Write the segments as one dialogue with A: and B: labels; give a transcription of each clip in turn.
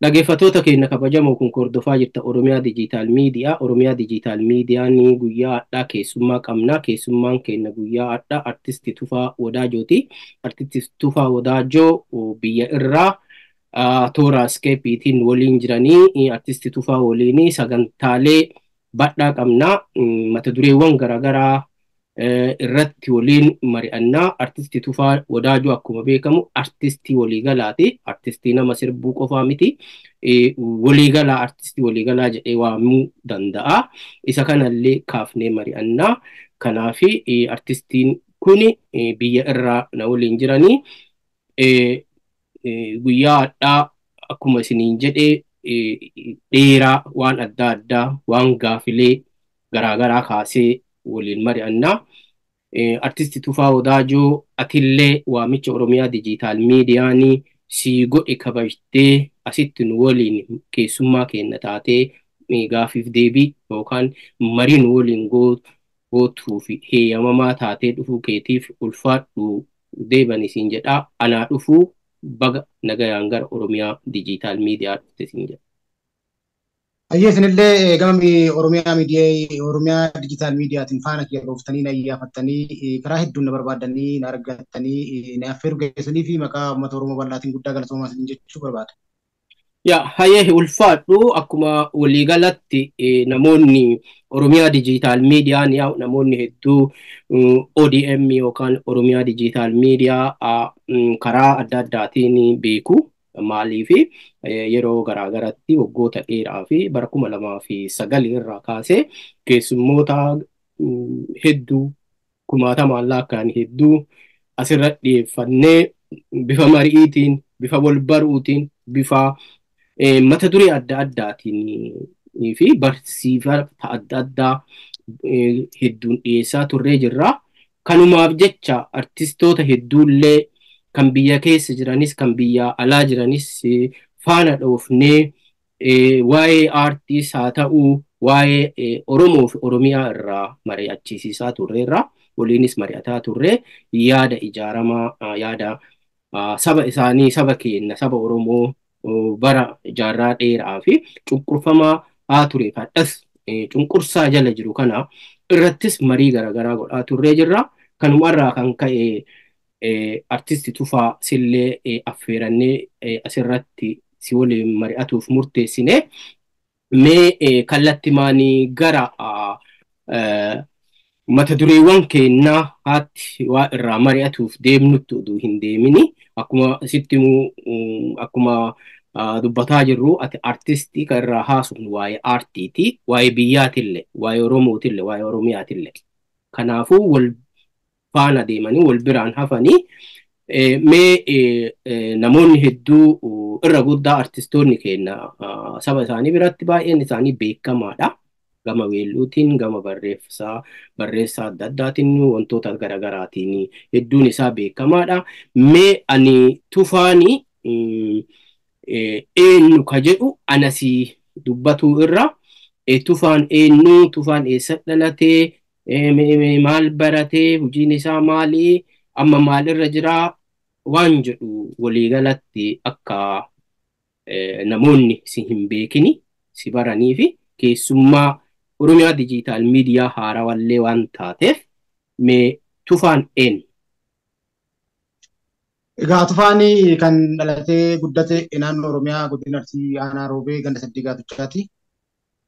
A: Dhaggeeffattoota keenya kabajamoo kun hordofaa jirta Oromiyaa Digital Media. Oromiyaa Digital Miidiyaan guyyaa har'aa keessummaa qabna. Keessummaan keenya guyyaa har'aa Artisti Tufaa Wadaajooti. Artisti Tufaa Wadaajoo biyya irraa toora Skypeetiin waliin jiranii Artisti Tufaa waliin sagantaalee bal'aa qabna. Mata dureewwan garaagaraa irratti waliin mari'annaa. Artisti Tufaa Wadaajoo akkuma beekamu artistii waliigalaati. Artistii nama sirbuu qofaa miti. Waliigalaa artistii waliigalaa jedhee waamuu danda'a. Isa kanallee kaafnee mari'annaa. Kanaaf artistiin kun biyya irraa na waliin jiranii guyyaa har'aa akkuma isiniin jedhee dheeraa waan adda addaa waan gaafilee garaagaraa kaasee waliin mari'annaa. Artisti Tufaa Wadaajoo atillee waamicha Oromiyaa Digital Miidiyaan si godhe kabajtee asitti nu waliin keessummaa keenya taatee gaafiif deebii yookaan marii nu waliin gootuu fi heeyyamamaa taatee dhufuu keetiif ulfaadhu deeban isiin jedhaa. Anaa dhufuu baga nagayaan gara Oromiyaa Digital Miidiyaa dhufte isiin jedha.
B: Ayyee isinillee gama Oromiyaa miidiyaa Oromiyaa Digital Miidiyaatiin faana kiyya dhooftanii na iyyaafattanii karaa hedduun na barbaadanii na argattanii na affeeruu keessanii fi maqaa uummata Oromoo bal'aatiin guddaa galatoomaa isiniin jechuu barbaada.
A: Yaa hayyee ulfaadhu akkuma waliigalatti namoonni Oromiyaa Digital Miidiyaan yaa namoonni hedduu ODM yookaan Oromiyaa Digital Miidiyaa karaa adda addaatiin beeku. Maaliif yeroo garaagaratti waggoota dheeraa fi bara 2009 irraa kaasee keessummoota hedduu kumaatamaan lakkaa'an hedduu asirra dhiyeeffannee bifa mari'iitiin, bifa wal baruutiin, bifa mata duree adda addaatiin fi barsiifata adda addaa hedduun dhiyeessaa turree jirra. Kanumaaf jecha artistoota hedduullee kan biyya keessa jiranis kan biyya alaa jiranis faana dhoofnee waa'ee aartiis haa ta'uu waa'ee Oromoo fi Oromiyaa irraa mari'achiisisaa turreerra. Waliinis mari'ataa turre yaada ijaaramaa yaada saba isaanii saba keenya saba Oromoo bara jaarraa dheeraa fi cunqurfamaa haa ture hadhas cunqursaa jala jiru kana irrattis marii garaagaraa godhaa turree jirra. Kanumarraa kan ka'e Artisti Tufaa sillee affeerannee asirratti si waliin mari'atuuf murteessine. Mee kallattimaanii gara mata dureewwan keenyaa haatti waa irraa mari'atuuf deemnutti oduu hin deemini. Akkuma sitti akkuma dubbataa jirru ati artistii kan irraa haasofnu waa'ee aartiiti, waa'ee biyyaatillee, waa'ee Oromootillee, waa'ee Oromiyaatillee. Kanaafuu wal faana deemanii wal biraan hafanii mee namoonni hedduu irra guddaa artistoonni keenya saba isaanii biratti baay'een isaanii beekamaadha. Gama weelluutiin, gama barreessaa adda addaatiin wantoota garaagaraatiin hedduun isaa beekamaadha. Mee ani Tufaani eenyu ka jedhu anasii dubbatuu irra Tufaan eenyu, Tufaan eessa dhalatee, maal baratee, hojiin isaa maali, amma maalirra jiraa waan jedhu waliigalatti akka namoonni si hin beekini si baranii fi keessummaa Oromiyaa Digital Miidiyaa haarawallee waan taateef mee Tufaan eenyu?
B: Egaa Tufaan kan dhalatee guddate naannoo Oromiyaa godina Arsii aanaa Roobee ganda 8 Gaatuchaati.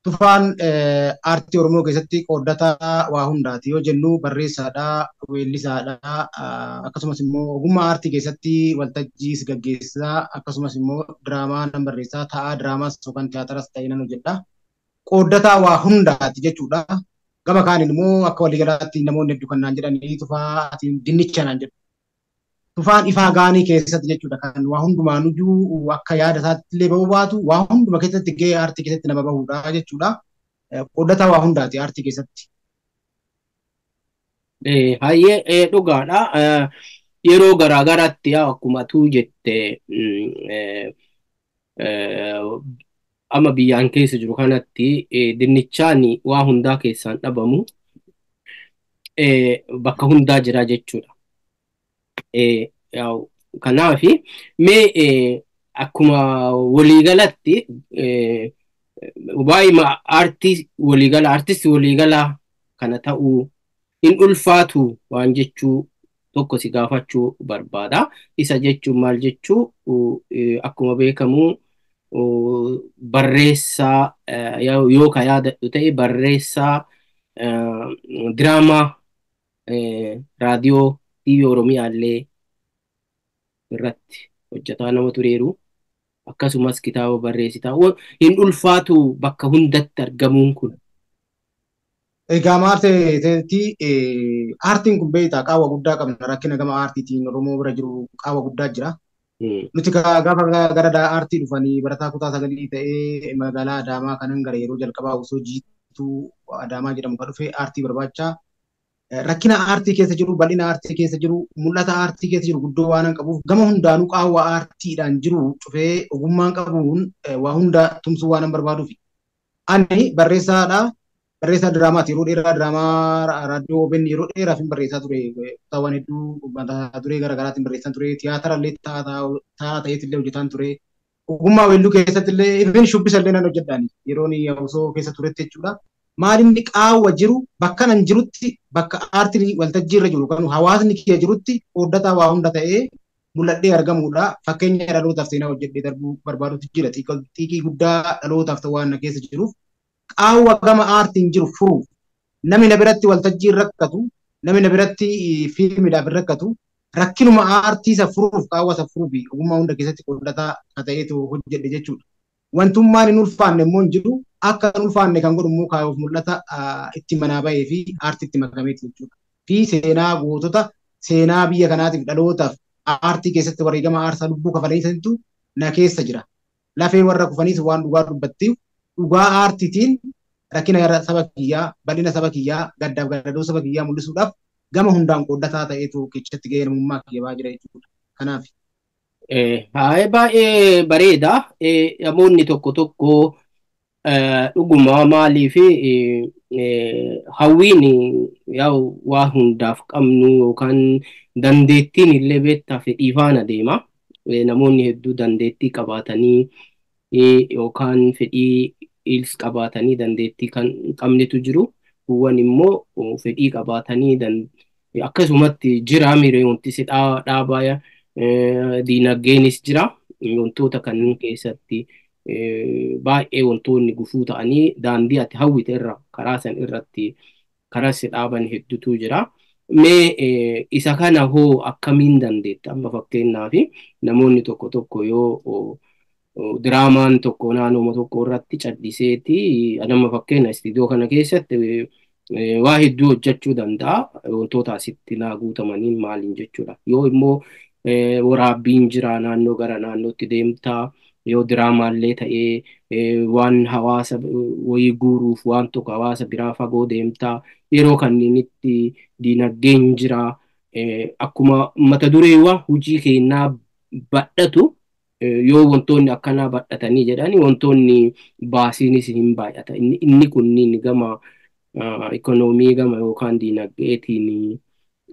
B: Tufaan aartii Oromoo keessatti qooddataa waa hundaati yoo jennu barreessaadha, weellisaadha, akkasumas immoo ogummaa aartii keessatti waltajjiis gaggeessaa, akkasumas immoo diraamaa nan barreessaa, taa'aa diraamaas yookaan tiyaatiras ta'ee nan hojjedha. Qooddataa waa hundaati jechuudha. Gama kaaniin immoo akka waliigalaatti namoonni hedduu kan naan jedhanii Tufaa ati dinnicha naan jedhu. Tufaan ifaa gaanii keessatti jechuudha kan waa hundumaanuyyuu akka yaada isaatti illee bahuu baatu waa hunduma keessatti gahee aartii keessatti nama bahudha jechuudha. Qooddataa waa hundaati aartii keessatti.
A: Hayyee dhugaadha. Yeroo garaagaraatti akkuma atuu jette amma biyyaan keessa jiru kanatti dinnichaan waa hundaa keessaan dhabamu bakka hundaa jira jechuudha. Kanaaf mee Akkuma waliigalatti waa'ee aartii waliigala aartistii waliigalaa kana ta'uu hin ulfaatu waan jechuu tokko si gaafachuu barbaada. Isa jechuun maal jechuu, akkuma beekamu barreessaa, yoo ka yaadadhu ta'e, barreessaa diraamaa raadiyoo TV Oromiyaa illee irratti hojjetaa nama tureeru. Akkasumas kitaaba barreessitaa. Hin ulfaatu bakka hundatti argamuun kun?
B: Egaa maal ta'eeti, aartiin kun beektaa, qaawwa guddaa qabna. Rakkina gama aartiitiin Oromoo bira jiru qaawwa guddaa jira. Nuti gaafa gara aartii dhufanii barataa kutaa 9 ta'ee magaalaa Adaamaa kanan gara yeroo jalqabaa osoo jiituu Adaamaa jedhamu kan dhufe aartii barbaacha. Rakkina aartii keessa jiru, bal'ina aartii keessa jiru, mul'ata aartii keessa jiru guddoo waan qabuuf gama hundaanuu qaawwa aartiidhaan jiru cufee ogummaan qabuun waa hunda tumsuu waan barbaaduuf. Ani barreessaadha. Barreessaa diraamaati. Yeroo dheeraa diraamaa raadiyoo OBN yeroo dheeraaf hin barreessaa ture. Kutaawwan hedduu mata duree garaagaraatiin barreessaa ture. Tiyaatara illee taa'aa ta'eet illee hojjetaan ture. Ogummaa weelluu keessatti illee even shubbisa illee nan hojjedhaan yeroon osoo keessa turetti jechuudha. Maal inni qaawwa jiru bakka nan jirutti, bakka aartiin waltajjii irra jiru kan hawaasni kiyya jirutti qooddataa waa hunda ta'ee mul'adhee argamuudha. Fakkeenya dhalootaaf seenaa hojjedhee darbuu barbaadutu jira. Xiiqii guddaa dhalootaaf ta'u waan na keessa jiruuf qaawwa gama aartiin jiru furuuf namni na biratti waltajjii rakkatu, namni na biratti fiilmiidhaaf rakkatu, rakkinuma aartii isa furuuf, qaawwa isa furuuf ogummaa hunda keessatti qooddataa ka ta'eetu hojjedhe jechuudha. Wantummaan hin ulfaanne immoo hin jiru. Akka hin ulfaanne kan godhu immoo kaayoof mul'ata itti manaa bahee fi aartiitti makameeti jechuudha. Fi seenaa gootota, seenaa biyya kanaatiif dhalootaaf aartii keessatti wareegama aarsaa lubbuu kafalanii santu na keessa jira. Lafee warra kufaniis waan dhugaa dubbattiif dhugaa aartiitiin rakkina saba kiyyaa, bal'ina saba kiyyaa, gaddaaf gadadoo saba kiyyaa mul'isuudhaaf gama hundaan qooddataa ta'eetu keessatti gahee namummaa kiyya ba'aa jira jechuudha. Kanaaf.
A: Baay'ee bareeda. Namoonni tokko tokko dhuguma maaliif hawwiin waa hundaaf qabnu yookaan dandeettiin illee beektaa fedhii faana deema. Namoonni hedduu dandeettii qabaatanii yookaan fedhii qabaatanii dandeettii kan qabnetu jiru. Kuuwwan immoo fedhii qabaatanii akkasumatti jira miire wanti si dhaabaa diinagdeenis jira. Wantoota kanneen keessatti baay'ee wantoonni gufuu ta'anii daandii ati hawwite irra karaa san irratti karaa si dhaaban hedduutu jira. Mee isa kana hoo akkamiin dandeetta? Amma fakkeenyaaf namoonni tokko tokko yoo diraamaan tokko naannoo tokko irratti calliseeti, nama fakkeenya istiidiyoo kana keessatti waa hedduu hojjechuu danda'a. Wantoota asitti naa guutamaniin maaliin jechuudha. Yoo immoo waraabbiin jira, naannoo gara naannootti deemtaa, yoo diraamaallee ta'ee waan hawaasa wayii guuruuf waan tokko hawaasa biraa fagoo deemtaa, yeroo kanneenitti diinagdeen jira, akkuma mata dureewwan hojii keenyaa badhatu, yoo wantoonni akkanaa badhatanii jedhani wantoonni baasiinis hin baay'ata. Inni kunniin gama ikonoomii gama yookaan diinagdeetiin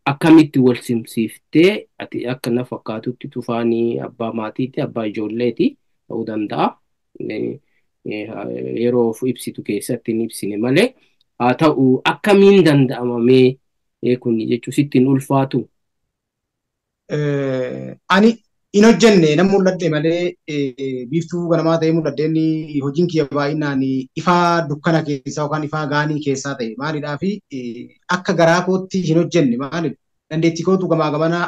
A: akkamitti wal simsiiftee? Ati akka na fakkaatutti Tufaanii abbaa maatiiti, abbaa ijoolleeti ta'uu danda'a. Yeroo of ibsitu keessatti hin ibsine malee, haa ta'u, akkamiin danda'amamee kun jechuun sitti hin ulfaatu?
B: Ani hin hojjenne nan mul'adhe malee, biiftuu ganamaa ta'ee mul'adheen. Hojiin kiyya baay'inaan ifaa dukkana keessaa yookaan ifaa gaanii keessaa ta'e maalidhaa fi akka garaa kootti hin hojjenne. Maaliif? Dandeettii kootu gamaa gamana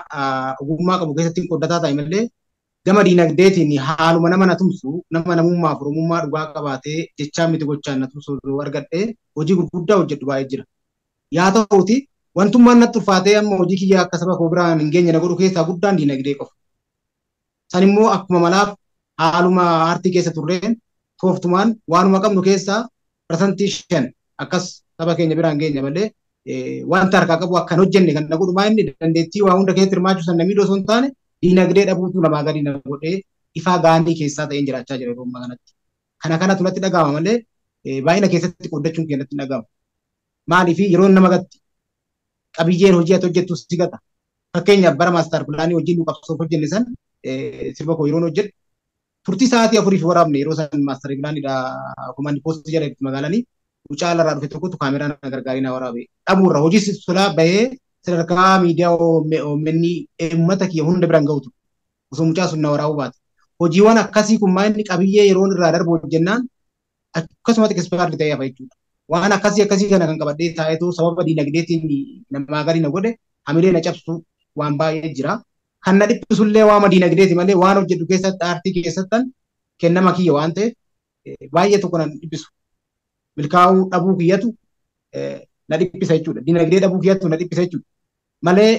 B: ogummaa qabu keessatti qoddataa ta'e malee gama diinagdeetiin haaluma nama na tumsu, nama namummaaf oromummaa dhugaa qabaatee jechaa miti gochaan na tumsu argadhee hojii gurguddaa hojjedhu baay'ee jira. Yaa ta'uti, wantummaan natti ulfaatee amma hojii kiyya akka saba koo biraan hin geenye na godhu keessaa guddaan diinagdee qofa. San immoo akkuma malaaf haaluma aartii keessa turreen tooftumaan waanuma qabnu keessaa 5% akkas saba keenya biraan geenya malee wanta harkaa qabu akkan hojjenne kan na godhu maa inni dandeettii waa hunda keessatti hirmaachuu san namni osoo hin taane diinagdee dhabuutu namaa gadi na godhee ifaa gaanii keessaa ta'een jiraachaa jira yeroo ammaa kanatti. Kana kanatu natti dhaga'ama malee baay'ina keessatti qoodachuun kee natti dhaga'amu. Maaliif? Yeroo nama gatti qabiyyeen hojii ati hojjettu si gata. Fakkeenyaaf bara master planii hojii nu qabsoof hojjenne san sirba koo yeroon hojjedhu Turtii sa'aatii 4 fi waraabne yeroo san maaster pilaanidha komaandi poostii jala itti magaalanii mucaa alarraa dhufe tokkotu kaameraa na gargaaree na waraabe. Dhabuurra hojii solaa bahee sadarkaa miidiyaa OMN uummata kiyya hunda biraan ga'utu osoo mucaa sun na waraabuu baate. Hojiiwwan akkasii kun maal inni qabiyyee yeroon irraa darbu hojjennaan akkasumatti ekspaardi ta'ee hafa jechuudha. Waan akkasii akkasii kana kan qabadhee taa'etu sababa diinagdeetiin namaa gadi na godhe hamilee na cabsu waan baay'ee jira. Kan na dhiphisullee waama diinagdeeti malee waan hojjedhu keessatti aartii keessattan kennama kiyya waan ta'eef baay'ee tokko na dhiphisu. Milkaa'uu dhabuu kiyyatu na dhiphisa jechuudha. Diinagdee dhabuu kiyyatu na dhiphisa jechuudha. Malee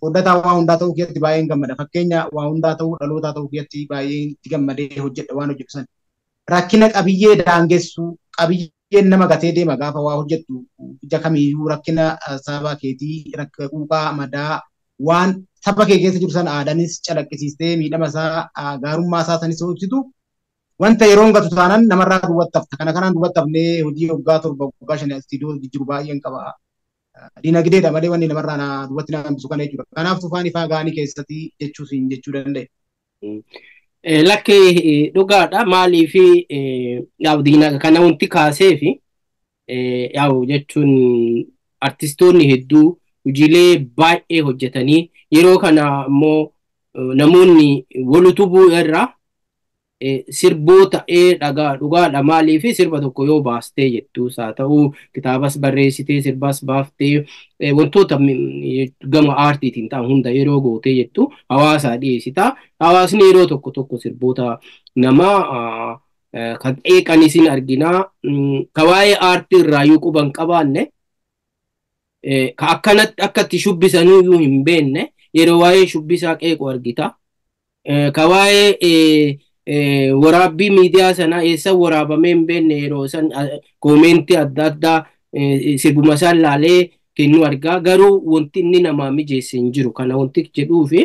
B: qoddataa waa hundaa ta'uu kiyyatti baay'een gammada. Fakkeenya waa hundaa ta'uu dhalootaa ta'uu kiyyatti baay'een itti gammadee hojjedha waan hojjedhu sana. Rakkina qabiyyee daangessuu qabiyyeen nama gatee deema gaafa waa hojjettu ija kamiyyuu rakkina saba keetii rakkina quuqaa madaa waan saba kee keessa jiru sana aadaanis calaqqisiistee miidhama isaa gaarummaa isaa sanis ibsitu wanta yeroon gatu taanaan namarraa duwwattafta. Kana kanaan duwwattafnee hojii waggaa 7 waggaa 5 istiidiyoo jijjiiru baay'een qaba. Diinagdeedha malee wanni namarraa na duwwatti na hambisu kana jechuudha. Kanaaf Tufaan ifaa gaanii keessatti jechuus hin jechuu danda'e.
A: Lakkee dhugaadha maaliif yaa'u diina kana wanti kaasee fi yaa'u jechuun artistoonni hedduu hojiilee baay'ee hojjetanii yeroo kana immoo namoonni wal utubuu irraa sirboota dhagaa dhugaadha maaliif sirba tokko yoo baastee jettus haa ta'u kitaabas barreessitee sirbas baaftee wantoota gama aartiitiin ta'an hunda yeroo gootee jettu hawaasaa dhiyeessita. Hawaasni yeroo tokko tokko sirboota namaa kan qeeqanis hin arginaa ka waa'ee aartii irraayyuu quba hin qabaanne ka akkanatti akka itti shubbisanuyyuu hin beekne yeroo waa'ee shubbisaa qeequ argita. Ka waa'ee waraabbii miidiyaa sanaa eessa waraabamee hin beekne yeroo san koomeentii adda addaa sirbuma isaan laalee kennu argaa garuu wanti inni namaa mijeesse hin jiru kana wanti jedhuu fi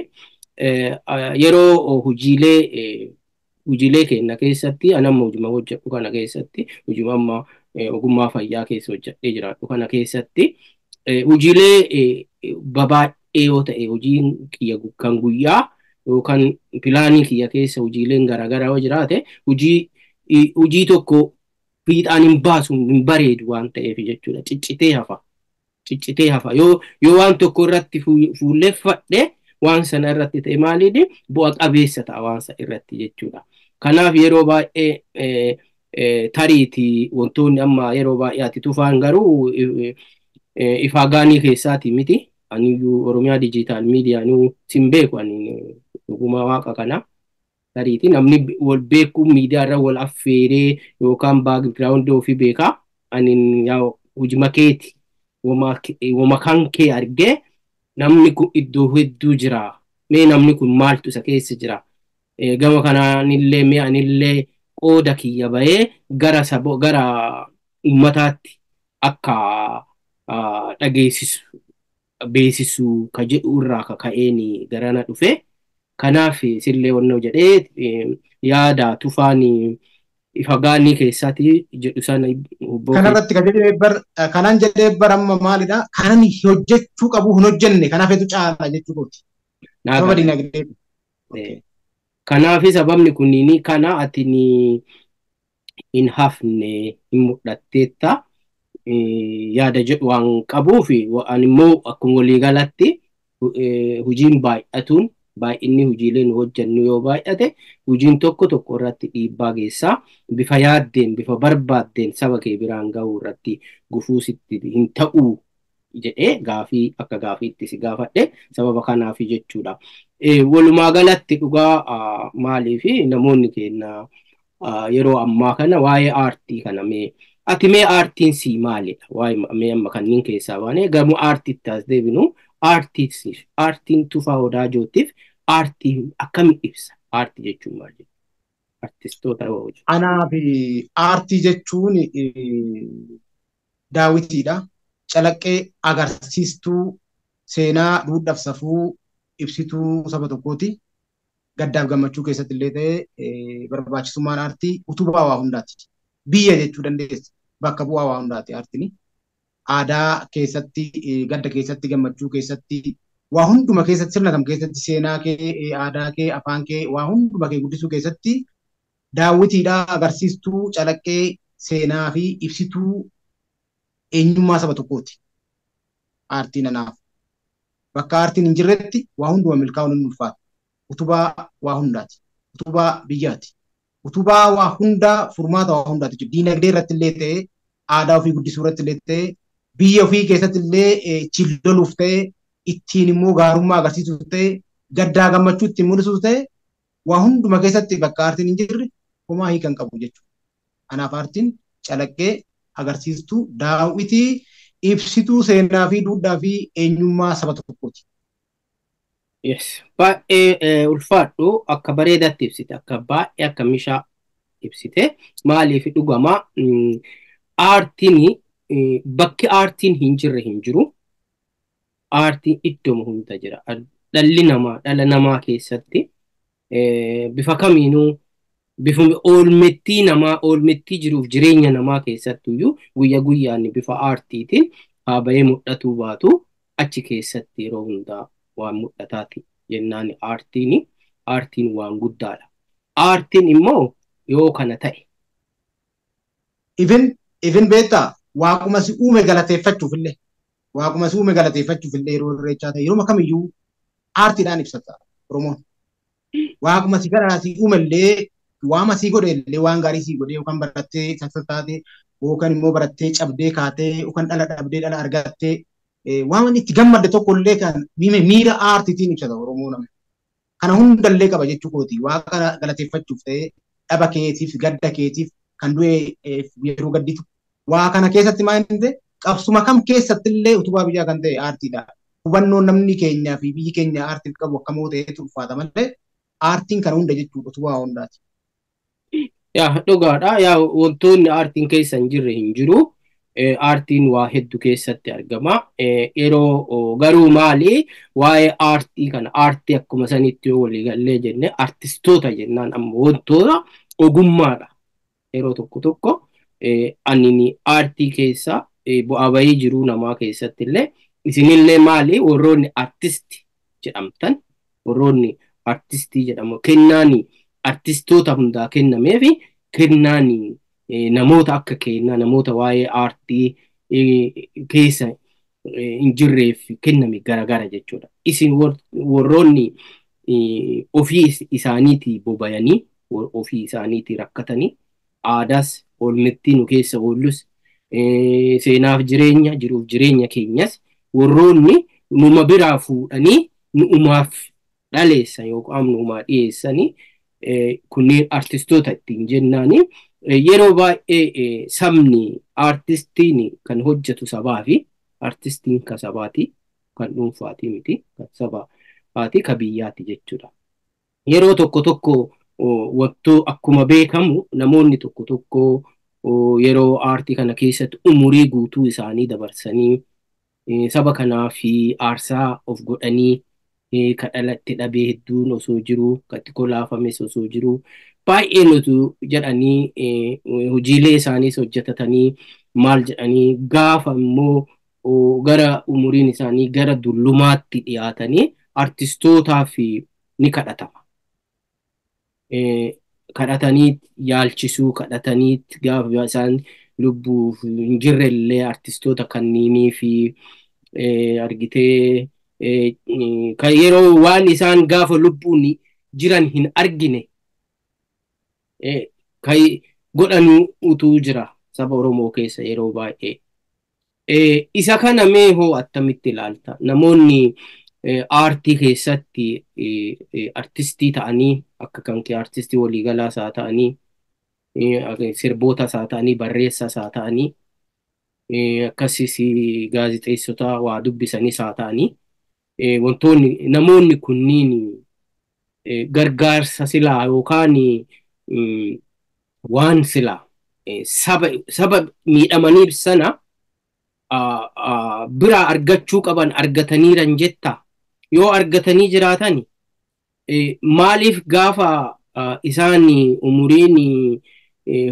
A: yeroo hojiilee keenya keessatti anamma hojima hojjedhu kana keessatti hojima amma ogummaa fayyaa keessa hojjedhee jiraadhu kana keessatti hojiilee babaay'ee yoo ta'e hojiin kiyya kan guyyaa yookaan pilaanii kiyya keessa hojiileen garaagaraa yoo jiraate hojii tokko fiixaan hin baasu hin bareedu waan ta'eef jechuudha. Ciccitee hafa. Ciccitee hafa. Yoo waan tokko irratti fuulleffadhe waan sana irratti ta'e maaliidhi bu'a qabeessa ta'a waan sana irratti jechuudha. Kanaaf yeroo baay'ee tariitii wantoonni amma yeroo baay'ee ati Tufaan garuu ifaa gaanii keessaati miti. Aniyyuu Oromiyaa Diijitaal Miidiyaanuu sin beeku ani dhuguma waaqa kana. Tariitii namni wal beeku miidiyaa irra wal affeeree yookaan baakgiraawundii ofii beekaa. Ani hojima keeti wama kan kee argee namni kun iddoo hedduu jira. Mee namni kun maaltu isa keessa jira? Gama kanaanillee mee anillee qooda kiyya bahee gara saba gara uummataatti akka dhageessisu beeksisu ka jedhu irraa kaka'een garana dhufe. Kanaaf sillee wannoo jedhee yaada Tufaan ifa gaanii keessatti jedhu sana
B: Kanarratti kan jedhee bar kanan jedhee bar amma maalidha kanan hojjechuu qabu hin hojjenne kanaafetu caala jechuu kooti. Sababa diinagdee.
A: Kanaaf sababni kunniin kana ati hin hafne hin mul'atteetta yaada jedhu waan qabuuf ani immoo akkuma waliigalatti hojiin baay'atuun baay'inni hojiilee nu hojjennu yoo baay'ate hojiin tokko tokko irratti dhiibbaa geessaa bifa yaaddeen bifa barbaaddeen saba kee biraan gahuu irratti gufuu sitti hin ta'uu jedhee gaafii akka gaafiitti si gaafadhe sababa kanaaf jechuudha. Walumaa galatti dhugaa maaliif namoonni keenya yeroo ammaa kana waa'ee aartii kana mee ati mee aartiin sii maalidha? Waa'ee mee amma kanneen keessaa baanee gamoo aartiitti as deebinu aartiin Tufaa Wadaajootiif aartii akkamiin ibsa? Aartii jechuun maal jechuudha? Artistoota hojii.
B: Anaaf aartii jechuun daawwitiidha. Calaqqee agarsiistuu seenaa duudhaaf safuu ibsituu saba tokkooti. Gaddaaf gammachuu keessatti illee ta'e barbaachisummaan aartii utubaa waa hundaati. Biyya jechuu dandeessa. Bakka bu'aa waa hundaati aartiin. Aadaa keessatti, gadda keessatti, gammachuu keessatti, waa hunduma keessatti sirna kam keessatti seenaa kee, aadaa kee, afaan kee, waa hunduma kee guddisuu keessatti Daawwitiidha, agarsiistuu calaqqee seenaa fi ibsituu eenyummaa saba tokkooti. Aartiin anaaf. Bakka aartiin hin jirretti waa hunduma milkaa'uun hin ulfaatu. Utubaa waa hundaati. Utubaa biyyaati. Utubaa waa hundaa, furmaata waa hundaati jechuudha. Diinagdee irratti illee ta'ee, aadaa ofii guddisuu irratti illee ta'ee, biyya ofii keessatti illee ittiin loluuf ta'ee, ittiin immoo gaarummaa agarsiisuuf ta'ee, gaddaa gammachuu ittiin mul'isuuf ta'ee, waa hunduma keessatti bakka aartiin hin jirre homaa hiika hin qabu jechuudha. Kanaaf aartiin calaqqee, agarsiistuu, daawwitii, ibsituu seenaa fi duudhaa fi eenyummaa saba tokkooti.
A: Yes. Baay'ee ulfaadhu, akka bareedaatti ibsite, akka baay'ee akka mishaa ibsite. Maaliif dhugamaa aartiin bakki aartiin hin jirre hin jiru. Aartiin iddoo hunda jira. Dhalli namaa dhala namaa keessatti bifa kamiinuu bifuma oolmettii namaa, oolmettii jiruuf jireenya namaa keessattuyyuu guyya guyyaan bifa aartiitiin haa bahee mul'atuu baatu achi keessatti yeroo hundaa waan mul'ataati jennaan aartiin waan guddaadha. Aartiin immoo yoo kana ta'e.
B: Even beektaa, waaquma si uume galateeffachuuf illee, waaquma si uume galateeffachuuf illee yeroo irreechaa ta'e, yeroo kamiyyuu aartiidhaan ibsata Oromoon. Waaquma si gara si uume illee, waama si godhe illee, waan gaarii si godhe, yookaan barattee success taate, yookaan immoo barattee cabdee kaatee, yookaan dhala dhabdee dhala argattee, waan itti gammadde tokko illee kan miira aartiitiin ibsata Oromoo namni. Kana hundallee qaba jechuu kooti. Waaqa galateeffachuuf ta'ee, dhaba keetiif, gadda keetiif, kan du'e yeroo gadditu. Waa kana keessatti maal inni ta'e, qabsuma kam keessatti illee utubaa biyyaa kan ta'e aartiidha. Hubannoon namni keenyaa fi biyyi keenya aartiif qabu akkamoo ta'etu ulfaata malee aartiin kana hunda jechuudha, utubaa hundaati.
A: Yaa, dhugaadha. Yaa, wantoonni aartiin keessa hin jirre hin jiru. Aartiin waa hedduu keessatti argama. Yeroo garuu maali, waa'ee aartii kana, aartii akkuma sanitti yoo walii gallee jenne, artistoota jennaan amma wantoota ogummaadha. Yeroo tokko tokko ani aartii keessa bu'aa bahii jiruu namaa keessatti illee isinillee maali, warroonni artisti jedhamtan, warroonni artistii jedhamu, kennaani artistoota hundaa kennameefi kennaani namoota akka kennaa namoota waa'ee aartii keessa hin jirreef kenname garagara jechuudha. Isin warroonni ofii isaaniitii bobayanii, ofii isaaniitii rakkatanii, aadaas oolmettii nu keessa oollus, seenaaf jireenya jiruuf jireenya keenyas warroonni numa biraa fuudhanii nu umaaf dhaleessan yookaan nu umaa dhiyeessanii, kunneen artistoota ittiin jennaani. Yeroo baay'ee sabni artistiin kan hojjetu sabaa fi artistiin ka sabaati, kan dhuunfaati miti, kan sabaati, ka biyyaati jechuudha. Yeroo tokko tokko wattoo akkuma beekamu namoonni tokko tokko yeroo aartii kana keessatti umurii guutuu isaanii dabarsanii saba kanaa fi aarsaa of godhanii, ka dhalatti dhabee hedduun osoo jiru, ka itti kolaafames osoo jiru, baay'ee nutu jedhanii hojiilee isaaniis hojjetatanii maal jedhanii, gaafa immoo gara umuriin isaanii gara dullumaatti dhiyaatanii artistootaaf ni kadhatama. Kadhatanii yaalchisuu, kadhatanii gaafa isaan lubbuuf hin jirre illee artistoota kanniinii fi argitee kan yeroo waan isaan gaafa lubbuun jiran hin argine kan godhanu utuu jira saba Oromoo keessa yeroo baay'ee. Isa kana mee hoo attamitti ilaalta? Namoonni aartii keessatti artistii ta'anii, akka kan kee artistii waliigalaas haa ta'anii, sirboota haa ta'anii, barreessaas haa ta'anii, akkasis gaazexeessota waa dubbisanis haa ta'anii, wantoonni namoonni kunniin gargaarsa silaa yookaan waan silaa saba miidhamaniif sana biraa argachuu qaban argataniiran jetta? Yoo argatanii jiraatan, maaliif gaafa isaan umuriin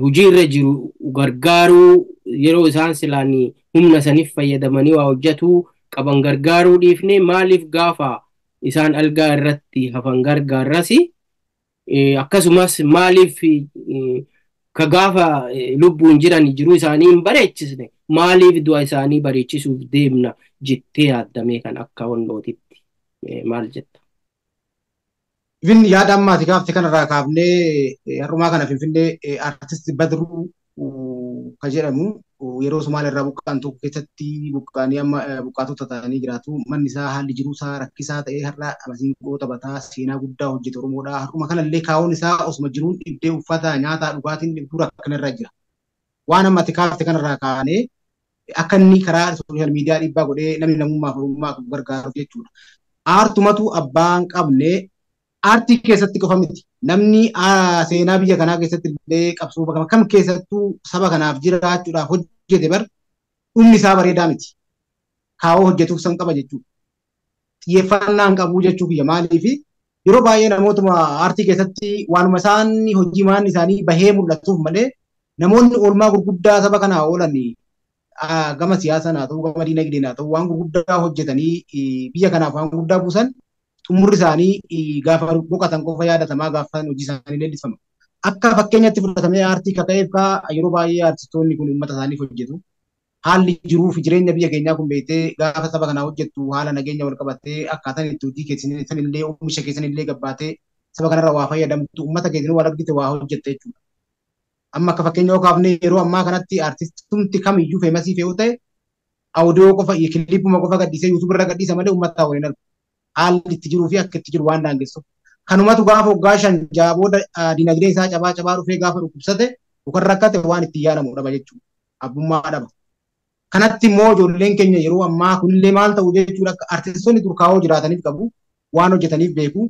A: hojiirra jiru gargaaruu, yeroo isaan silaan humna saniif fayyadamanii waa hojjetuu qaban gargaaruu dhiifne, maaliif gaafa isaan algaa irratti hafan gargaarrasi? Akkasumas maaliif ka gaafa lubbuun jiran jiruu isaanii hin bareechisne, maaliif du'a isaanii bareechisuuf deemna jettee yaaddamee kan akka wannootitti maal jetta?
B: Ifin yaada ammaati gaafte kanarraa kaafnee har'umaa kana Finfinnee artisti Badruu kan jedhamu yeroo Somaaliyaa irraa buqqa'an tokko keessatti buqqa'anii amma buqqaatota ta'anii jiraatu. Manni isaa haalli jiruu isaa rakkisaa ta'ee har'a masiinqoo taphataa seenaa guddaa hojjete Oromoodha. Har'uma kanallee kaa'uun isaa osuma jiruun dhibdee uffata nyaataa dhugaatiin dhibduu rakkinarra jira. Waan amma ati kaafte kanarraa kaanee akka inni karaa sooshaal miidiyaa dhiibbaa godhee namni namummaaf oromummaa gargaaruuf jechuudha. Aartumatu abbaan qabne aartii keessatti qofa miti. Namni seenaa biyya kanaa keessatti illee qabsoo bakka kam keessattuu saba kanaaf jiraachuudhaaf hojjete bar dhumni isaa bareedaa miti. Kaawoo hojjetuuf san qaba jechuudha. Xiyyeeffannaa hin qabu jechuu kiyya maaliifi yeroo baay'ee namootuma aartii keessatti waanuma isaan hojii maan isaanii bahee mul'atuuf malee namoonni oolmaa gurguddaa saba kanaa oolan gama siyaasaan haa ta'u gama diinagdeen haa ta'u waan gurguddaa hojjetanii biyya kanaaf waan guddaa buusan xumurri isaanii gaafa boqotan qofa yaadatamaa gaafa hojii isaanii leellifama. Akka fakkeenyatti fudhatamee aartii kaka'eef kaa yeroo baay'ee aartistoonni kun uummata isaaniif hojjetu. Haalli jiruu fi jireenya biyya keenyaa kun beektee gaafa saba kanaa hojjettu haala nageenya wal qabattee akkaataan itti hojii keessan illee oomisha keessan illee gabbaatee saba kanarra waa fayyadamtu uummata keessan wal argite waa hojjette jechuudha. Amma akka fakkeenya yoo kaafne yeroo ammaa kanatti aartistumti kamiyyuu feemasii fe'uu ta'e audio qofa kilippuma qofa gadhiisee yuutuub irra gadhiisa malee uummata waliin argu. Haalli itti jiruu fi akka itti jiru waan daangessu. Kanumatu gaafa waggaa 5-6 booda dinagdeen isaa cabaa cabaa dhufee gaafa dhukkubsate yookaan rakkate waan itti yaadamu dhaba jechuudha. Abbummaa dhaba. Kanatti immoo ijoolleen keenya yeroo ammaa kunillee maal ta'u jechuudha akka artistoonni durkaa'oo jiraataniif qabu waan hojjetaniif beeku.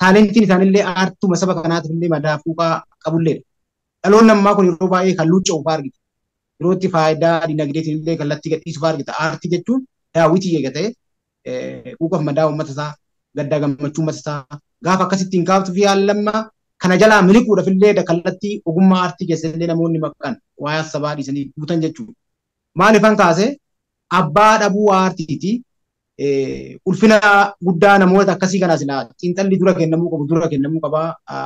B: Taalentiin isaanillee aartuma saba kanaatiif illee madaa fuuqaa qabulleedha. Dhaloonni ammaa kun yeroo baay'ee kan luucca'u fa'aa argita. Yeroo itti faayidaa dinagdeetiin illee kallattii gadhiisu fa'aa argita. Aartii jechuun daawwitii eega ta'e quuqaf madaa uummata isaa gaddaa gammachuu uummata isaa gaafa akkasittiin kaaftu fi haallamma kana jalaa miliquudhaaf illee kallattii ogummaa aartii keessa illee namoonni maqan waa'ee sabaa dhiisanii guutan jechuudha. Maaliifan kaase abbaa dhabuu aartiiti. Ulfina guddaa namoota akkasii kanaas silaa xiinxalli dura kennamuu qabu dura kennamuu qaba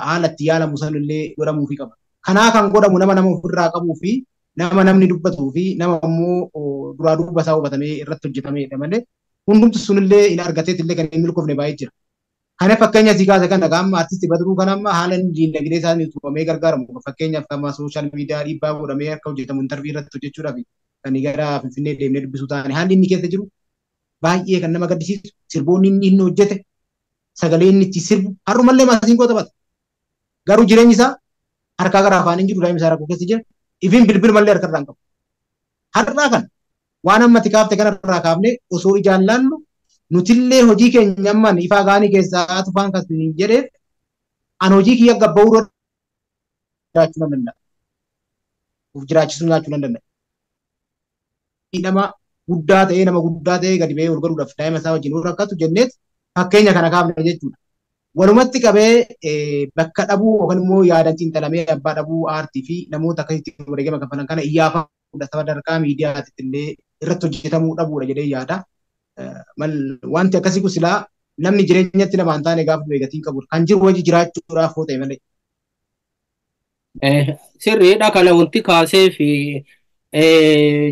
B: haala itti yaalamu sanillee godhamuufii qaba. Kanaa kan godhamu nama nama ofirraa qabuu fi nama namni dubbatuu fi nama immoo duraa duuba isaa hubatamee irratti hojjetamedha malee hundumti sunillee hin argateet illee kan hin milkoofne baay'ee jira. Kana fakkeenya sii kaase kana qaama artisti Badruu kana amma haala diinagdee isaanii utubamee gargaaramu fakkeenyaaf kama sooshaal miidiyaa dhiibbaa godhamee akka hojjetamu intarvii irratti hojjechuudhaaf kan gara Finfinnee deemnee dubbisuu taane haalli inni keessa jiru baay'ee kan nama gaddisiisu sirboonni inni inni hojjete sagalee inni itti sirbu har'umallee masiinqoo taphata. Garuu jireenyi isaa harkaa gara afaan hin jiru daa'imni isaa rakkoo keessa jira ifin bilbilumallee harka irraa hin qabu. Har'aa kan waan amma kaafte kanarraa kaafne osoo ijaan laallu nutillee hojii keenya ammaan ifaa gaanii keessaa tufaan kan jedheef an hojii kiyya gabba'uu jiraachuu nan danda'a. Of jiraachisuu jiraachuu nan danda'a. Nama guddaa ta'ee nama guddaa ta'ee gadi ba'ee ol galuudhaaf daa'ima isaa wajjin rakkatu jenneet fakkeenya kana kaafne jechuudha. Walumatti qabee bakka dhabuu yookaan immoo yaadan xiinxalamee abbaa dhabuu aartii fi namoota akkasitti wareegama kafalan kana iyyaafamuudha sadarkaa miidiyaatti illee irratti hojjetamuu dhabuudha jedhee yaada. Wanti akkasii kun silaa namni jireenyatti nama hin taane gaafa du'e gatiin qabu kan jiru wajji jiraachuudhaaf yoo ta'e malee.
A: Sirriidha kana wanti kaasee fi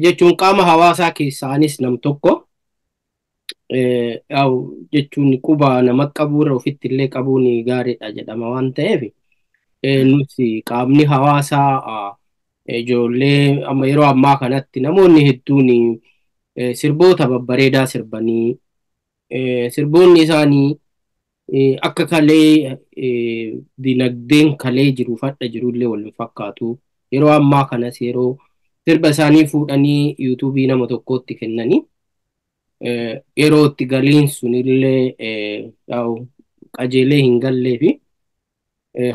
A: jechuun qaama hawaasaa keessaanis nam tokko jechuun quba nama qabuurra ofitti illee qabuun gaariidha jedhama waan ta'eef nuti qaamni hawaasaa ijoollee amma yeroo ammaa kanatti namoonni hedduun sirboota babbareedaa sirbanii sirboonni isaanii akka kalee dinagdeen kalee jiru fadha jirullee wal hin fakkaatu. Yeroo ammaa kanas yeroo sirba isaanii fuudhanii yuutuubii nama tokkotti kennanii yeroo itti galiin sunillee qajeelee hin gallee fi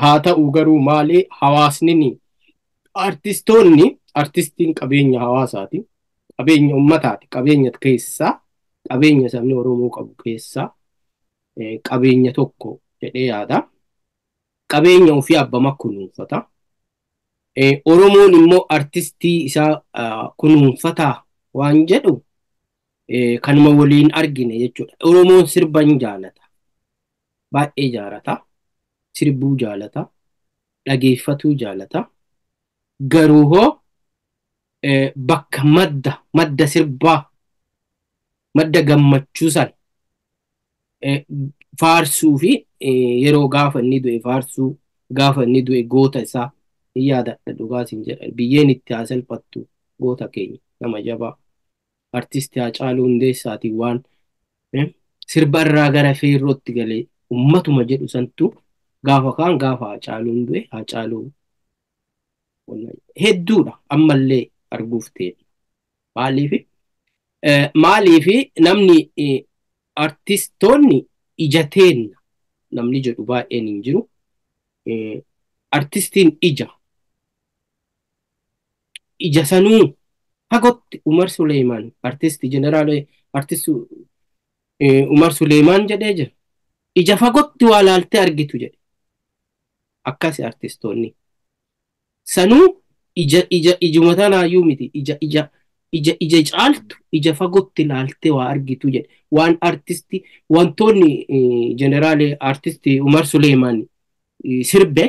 A: haa ta'u garuu maali hawaasni artistoonni artistiin qabeenya hawaasaati. Qabeenya uummataati. Qabeenya keessaa qabeenya sabni Oromoo qabu keessaa qabeenya tokko jedhee yaada. Qabeenya ofii abbama kunuunfata. Oromoon immoo artistii isaa kunuunfataa waan jedhu kanuma waliin argine jechuudha. Oromoon sirba hin jaalata. Baay'ee jaalata. Sirbuu jaalata. Dhageeffatuu jaalata. Garuu hoo bakka madda sirbaa madda gammachuu sana faarsuu fi yeroo gaafa inni du'e faarsuu gaafa inni du'e goota isaa hin yaadadha dhugaas hin jedhan biyyeen itti haa salphattu goota keenya nama jabaa artisti Haacaaluu Hundeessaatiin waan sirba irraa gara feerrootti galee ummatuma jedhu santu gaafa kaan gaafa Haacaaluun du'e Haacaaluu hedduudha ammallee arguuf ta'e. Maaliif namni artistoonni ija teenna namni jedhu baay'een hin jiru. Artistiin ija sanuu fagootti Umar Suleeman artisti jeneraal artisti Umar Suleeman jedhee jira. Ija fagootti waa laaltee argitu jedhe. Akkasi artistoonni. Sanuu ija ija ijuma tanaayyuu miti ija ija ija ija caaltu ija fagootti laaltee waa argitu jedhe. Waan artisti wantoonni jeneraal artisti Umar Suleeman sirbe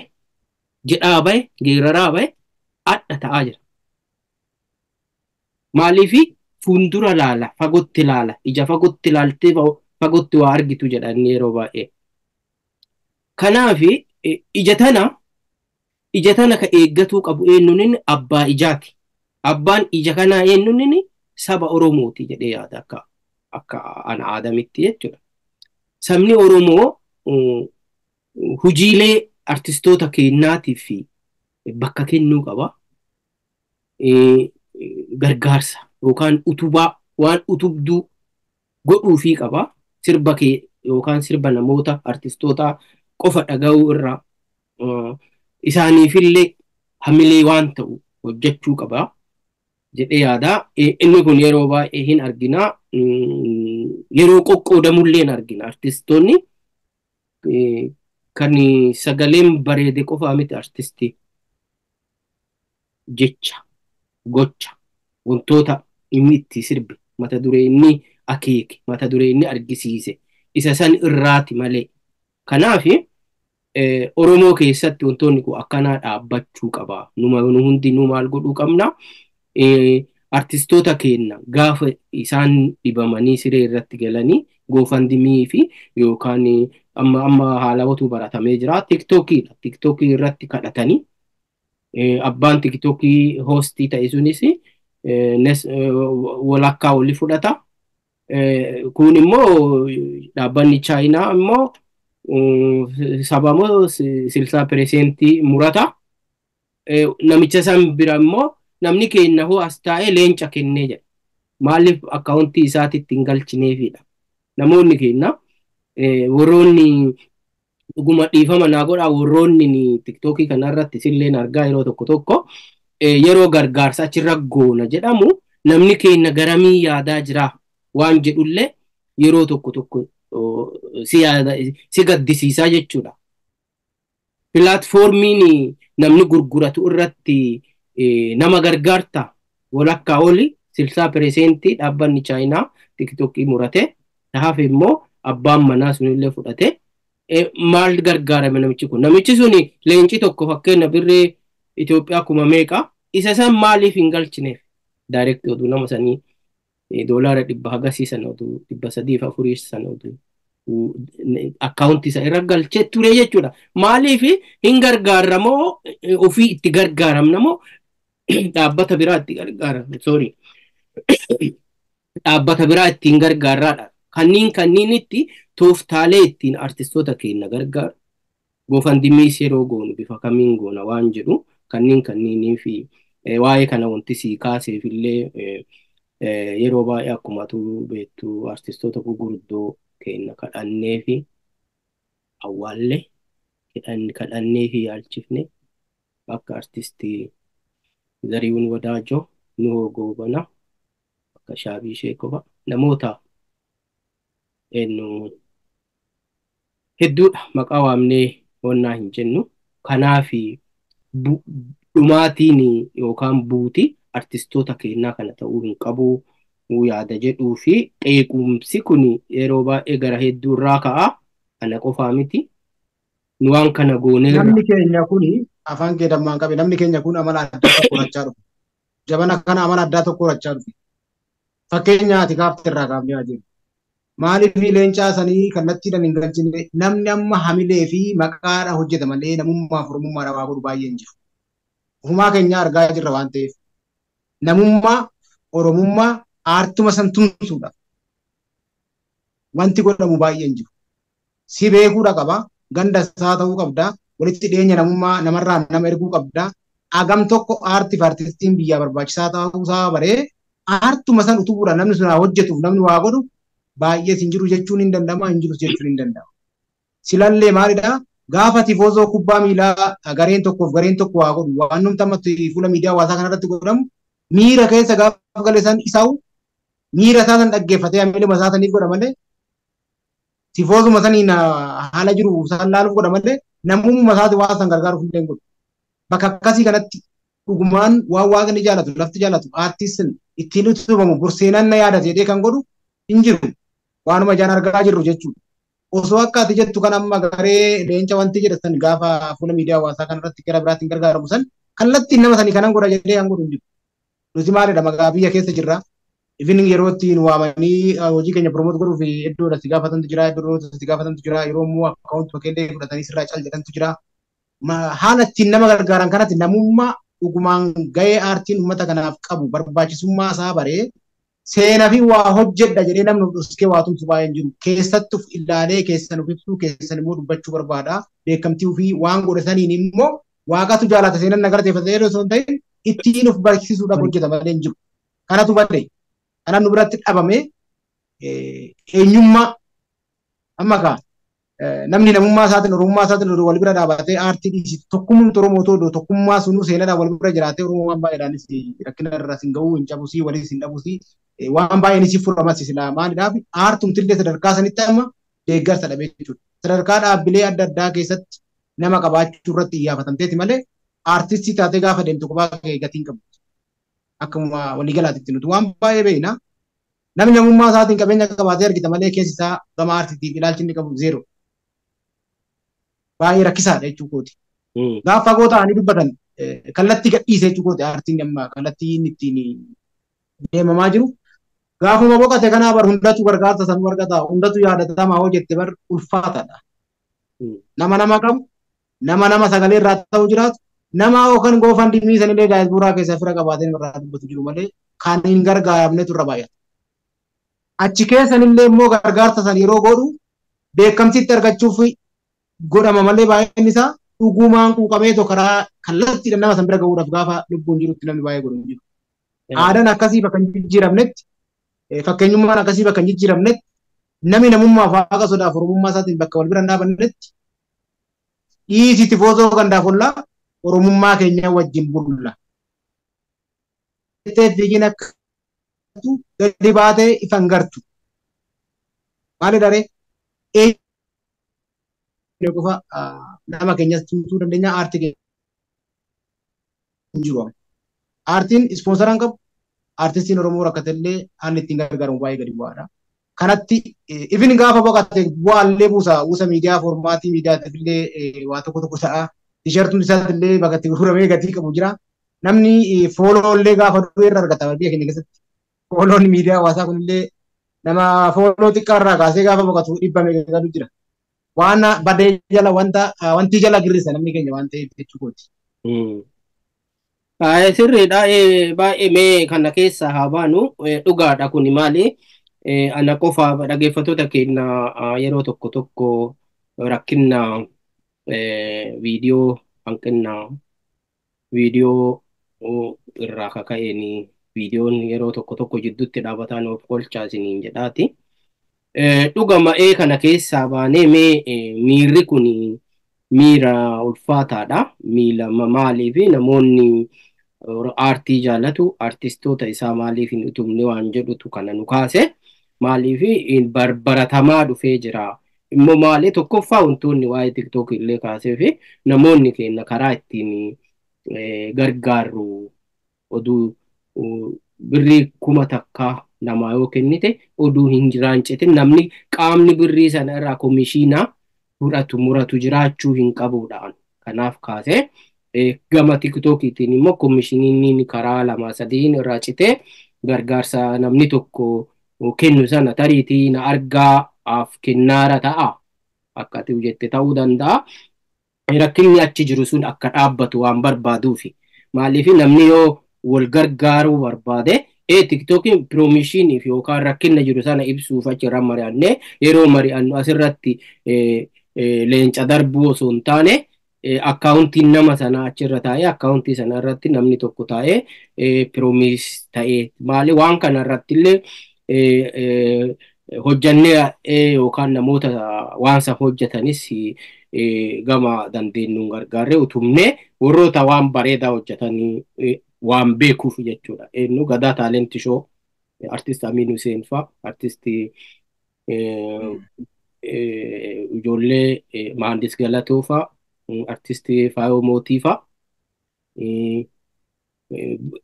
A: jedhaa bahe geeraraa bahe adda ta'aa jira. Maaliifi fuuldura laala fagootti laala ija fagootti laaltee fagootti waa argitu jedha inni yeroo baay'ee. Kanaaf ija tana ka eeggatuu qabu eenyuun inni abbaa ijaati. Abbaan ija kanaa eenyuun inni saba Oromooti jedhee yaada akka ana aadamitti jechuudha. Sabni Oromoo hojiilee artistoota keenyaatiif bakka kennuu qaba. Gargaarsa yookaan utubaa waan utubduu godhuufii qaba. Sirba kee yookaan sirba namoota artistoota qofa dhaga'uu irraa isaaniifillee hamilee waan ta'u hojjechuu qaba jedhee yaada. Inni kun yeroo baay'ee hin argina. Yeroo qoqqoodamullee hin argina. Artistoonni kan sagaleen bareede qofaa miti artistii jecha gocha wantoota inni itti sirbe mata duree inni akeeke mata duree inni argisiise isa san irraati malee. Kanaaf Oromoo keessatti wantoonni kun akkanaa dhaabbachuu qaba. Nu hundinuu maal godhuu qabna? Artistoota keenya gaafa isaan dhibamanii siree irratti galanii GoFundMe fi yookaan amma haalawatu baratamee jira. TikTokiidha. TikTokii irratti kadhatanii abbaan TikTokii hoostii ta'e sunis walakkaa oli fudhata. Kun immoo dhaabbanni Chaayinaa immoo sabamoo 60% murata. Namicha san bira immoo namni keenya hoo as taa'ee leenca kennee jedha. Maaliif akkaawuntii isaatitti hin galchineefidha. Namoonni keenya warroonni dhuguma dhiifama naa godhaa warroonni TikTokii kanarratti silleen argaa yeroo tokko tokko yeroo gargaarsa achirra goona jedhamu namni keenya garamii yaadaa jira waan jedhullee yeroo tokko tokko si gaddisiisaa jechuudha. Pilaatfoormiin namni gurguratu irratti nama gargaarta walakkaa oli 60% dhaabbanni Chaayinaa TikTokii murate tahaaf immoo abbaan manaa sunillee fudhate maal gargaarame namichi kun? Namichi suni leenci tokko fakkeenya birrii Itoophiyaa kuma meeqa isa san maaliif hin galchineef? Daayirektii oduu nama sanii $100 hagasii sana oduu 304 sana oduu akkaawuntii isa irra galchee ture jechuudha. Maaliif hin gargaaramoo ofii itti gargaaramnamoo dhaabbata biraa itti gargaaramna? Sorry. Dhaabbata biraa ittiin gargaarraadha. Kanniin itti tooftaalee ittiin artistoota keenya gargaaru. GoFundMe yeroo goonu bifa kamiin goona waan jedhu kanniinii fi waa'ee kana wanti sii kaaseef illee yeroo baay'ee akkuma atuu beektu artistoota gurguddoo keenya kadhannee fi awwaallee kadhannee fi yaalchifne akka artistii Zarihuun Wadaajoo, Nuhoo Goobanaa, akka Shaabii Sheekova namoota hedduudha maqaa waamnee wannaa hin jennu. Kanaaf dhumaatiin yookaan buuti artistoota keenyaa kana ta'uu hin qabu yaada jedhuu fi qeequmsi kun yeroo baay'ee gara hedduu irraa ka'a. Ana qofaa miti. Nu waan kana gooneerra.
B: Namni keenya kuni afaan kee dammaan qabe, namni keenya kun amala addaa tokko horachaa dhufe. Jabana kana amala addaa tokko horachaa dhufe. Fakkeenya ati kaafte irraa kaafnee haa jennu. Maaliif leencaa sanii kallattiidhaan hin galchine? Namni amma hamilee fi maqaadha hojjeta malee namummaaf oromummaadha waa godhu baay'ee hin jiru. Ofumaa keenya argaa jirra waan ta'eef. Namummaa, oromummaa, aartuma san tumsuudha. Wanti godhamu baay'ee hin jiru. Si beekuudha qaba. Ganda isaa ta'uu qabda. Walitti dhiyeenya namummaa namarraa nama erguu qabda. Agam tokko aartiif aartistiin biyyaa barbaachisaa ta'uu isaa baree aartuma san utubuudhaan namni sun haa hojjetuuf namni waa godhu baay'ees hin jiru jechuun hin danda'ama, hin jirus jechuun hin danda'ama. Silallee maalidhaa? Gaafa tifoozoo kubbaa miilaa gareen tokkoof gareen tokko waa godhu waan numti amma fuula miidiyaa hawaasaa kanarratti godhamu miira keessa gaafa gale san isaa'u miira isaa san dhaggeeffatee hamilee isaa saniif godha malee tifoozuma saniin haala jiru san laaluuf godha malee namummaa isaati waan san gargaaruuf illee hin godhu. Bakka akkasii kanatti dhugumaan waan waaqni jaalatu, lafti jaalatu, aartistiin ittiin utubamu borseenaan na yaadate jedhee kan godhu hin jiru. Waanuma ijaan argaa jirru jechuudha. Osoo akka ati jettu kan amma garee leenca wanti jedhan gaafa fuula miidiyaa hawaasaa kanarratti gara biraatiin gargaaramu san kallattiin nama sanii kanan godha jedhee kan godhu hin jiru. Nuti maalidha maqaa biyya keessa jirra. Ifin yeroo ittiin waamanii hojii keenya promote godhuuf iddoodha si gaafatantu jira, iddoo si gaafatantu jira, yeroo immoo akkaawunti keellee fudhatanii sirraa cal jedhantu jira. Haala ittiin nama gargaaran kanatti namummaa dhugumaan gahee aartiin uummata kanaaf qabu barbaachisummaa isaa baree seenaa fi waa hojjedha jedhee namni of dhoskee waa tumsu baay'een jiru. Keessatti of ilaalee keessan of ibsuu, keessan immoo dubbachuu barbaada. Beekamtii ofii waan godhe saniin immoo waaqatu jaalata seenan na galateeffata jedhee osoo hin ta'in ittiin of barsiisuudhaaf hojjeta malee hin jiru. Kanatu bade. Kanan nu biratti dhabame eenyummaa amma kaa namni namummaa isaatiin oromummaa isaatiin wal bira dhaabatee aartii dhiisitu tokkummaa Oromoo otoo tokkummaa sunuu seenaadhaan wal bira jiraatee Oromoo waan baay'eedhaanis rakkina irra sin ga'uu hin cabusii waliis hin dhabusii waan baay'een si furamas silaa maalidhaaf aartumtillee sadarkaa sanitti amma deeggarsa dhabee jechuudha. Sadarkaa dhaabbilee adda addaa keessatti nama qabaachuu irratti iyyaafatamteeti malee aartistii taatee gaafa deemtu kophaa kee gatiin qabdu. Akkuma waliigalaatitti nuti waan baay'ee beekna. Namni namummaa isaatiin qabeenya qabaatee argita malee keessi isaa gama aartiitiif ilaalchi inni qabu zeero. Baay'ee rakkisaadha jechuu kooti. Gaafa fagoo ta'anii dubbatan kallattii gadhiise jechuu kooti aartiin amma kallattii inni ittiin deemamaa jiru. Gaafuma boqote kanaa bar hundatu gargaarsa sanuu argata, hundatu yaadatamaa hoo jette bar ulfaataadha. Nama nama qabu, nama nama sagalee irraa ta'u jiraatu, nama yookaan goofandimii sanillee daayisbuuraa keessa fira qabaatee irraa dubbatu jiru malee kan hin gargaaramnetu irra baay'ata. Achi keessanillee immoo gargaarsa san yeroo godhu beekamtiitti argachuuf godhama malee baay'een isaa dhugumaan quuqameetoo karaa kallattiidhaan nama san bira gahuudhaaf gaafa lubbuun jirutti namni baay'ee godhu hin jiru. Aadaan akkasii bakka hin jijjiiramnetti, fakkeenyummaan akkasii bakka hin jijjiiramnetti, namni namummaaf waaqa sodaaf oromummaa isaatiin bakka wal bira hin dhaabannetti dhiisi tifoozoo gandaaf ollaa oromummaa keenya wajjin bulla. Fiigin akka gadi baatee ifan gartu. Maali daree? Qofa nama keenyas tumsuu dandeenya aartii keenya hin jiru. Aartiin ispoonsaraan qabu, aartistiin Oromoo rakkatellee haalli ittiin gargaaramu baay'ee gadi bu'aadha. Kanatti ifin gaafa boqote bu'aallee buusa buusa miidiyaa foormaatii miidiyaatiif illee waa tokko tokko ta'a. Tisheertuun isaatillee bakka itti gurguramee gatii qabu jira. Namni fooloo illee gaafa du'e irra argata biyya keenya keessatti. Fooloon miidiyaa hawaasaa kunillee nama fooloo xiqqaa irraa kaasee gaafa boqotu dhibba meeqa galu jira. Waan badee jala wanta wanti jala girrisa namni keenya waan ta'eef jechuu kooti.
A: Sirriidha, baay'ee mee kana keessa haa baanu, dhugaadha kuni maali? Ana qofa dhaggeeffattoota keenya yeroo tokko tokko rakkina viidiyoo hanqina viidiyoo irraa kaka'een viidiyoon yeroo tokko tokko jidduutti dhaabataan of qolchaa isiniin jedhaati. Dhugama kana keessaa baanee mee miirri kun miira ulfaataadha. Miila maaliif namoonni aartii jaalatu aartistoota isaa maaliif hin utubne waan jedhutu kana nu kaase. Maaliif barbaratamaa dhufee jira. Immoo maali tokkoffaa wantoonni waa'ee TikTok illee kaasee fi namoonni keenya karaa ittiin gargaarru oduu birrii 1000 namaa yoo kennite oduu hin jiraancitin namni qaamni birrii sana irraa komishiinaa fudhatu muratu jiraachuu hin qabuudhaan. Kanaaf kaasee gama tiktookiitiin immoo koomishiniin karaa 2-3 irraa citee gargaarsa namni tokko kennu sana tariitii na argaaf kennaara ta'a. Akka ati jette ta'uu danda'a. Rakkinni achi jiru sun akka dhaabbatu waan barbaaduufi. Maaliif namni yoo wal gargaaruu barbaade tiktookiin piroomishiiniif yookaan rakkina jiru sana ibsuuf achirra mari'annee yeroo mari'annu asirratti leenca darbuu osoo hin taane akkaawuntiin nama sanaa achirra taa'ee akkaawuntii sana irratti namni tokko taa'ee piroomis ta'ee maali waan kana irratti illee hojjannee yookaan namoota waan san hojjetanis gama dandeenyuun gargaarree utumnee warroota waan bareedaa hojjetanii waan beekuuf jechuudha. Eenyu Gadaa Taalenti Shoo artist Amin Hussein fa'a artistii ijoollee Mahandis Galatoo fa'a artistii Faayoo Mootii fa'a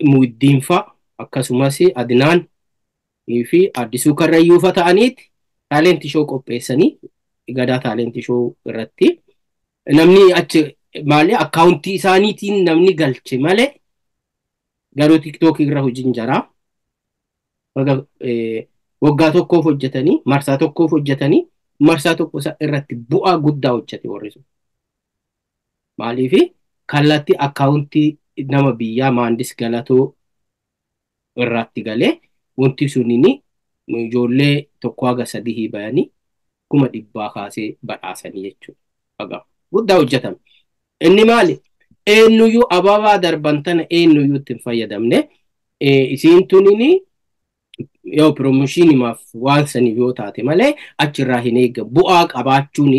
A: Muiddiin fa'a akkasumas Adinaan fi Addisuu Karrayyuu fa'a ta'aniiti taalenti shoo qopheessanii Gadaa Taalenti Shoo irratti namni achi maali akkaawuntii isaaniitiin namni galche malee garuu tiktookii irra hojiin jira. Waggaa tokkoof hojjetanii marsaa tokkoof hojjetanii marsaa tokko irratti bu'aa guddaa hojjete warri sun. Maaliif kallattii akkaawuntii nama biyyaa Mahandis Galatoo irratti galee wanti sunini ijoollee 1 haga 3 bayanii 100,000 kaasee badhaasanii jechuudha. Guddaa hojjetame. Inni maali? Eenyuyyuu ababaa darban tana eenyuyyuu itti hin fayyadamne. Isiin tunini yoo piroomoshinimaaf waan saniif yoo taate malee achirraa hin eeggamu. Bu'aa qabaachuun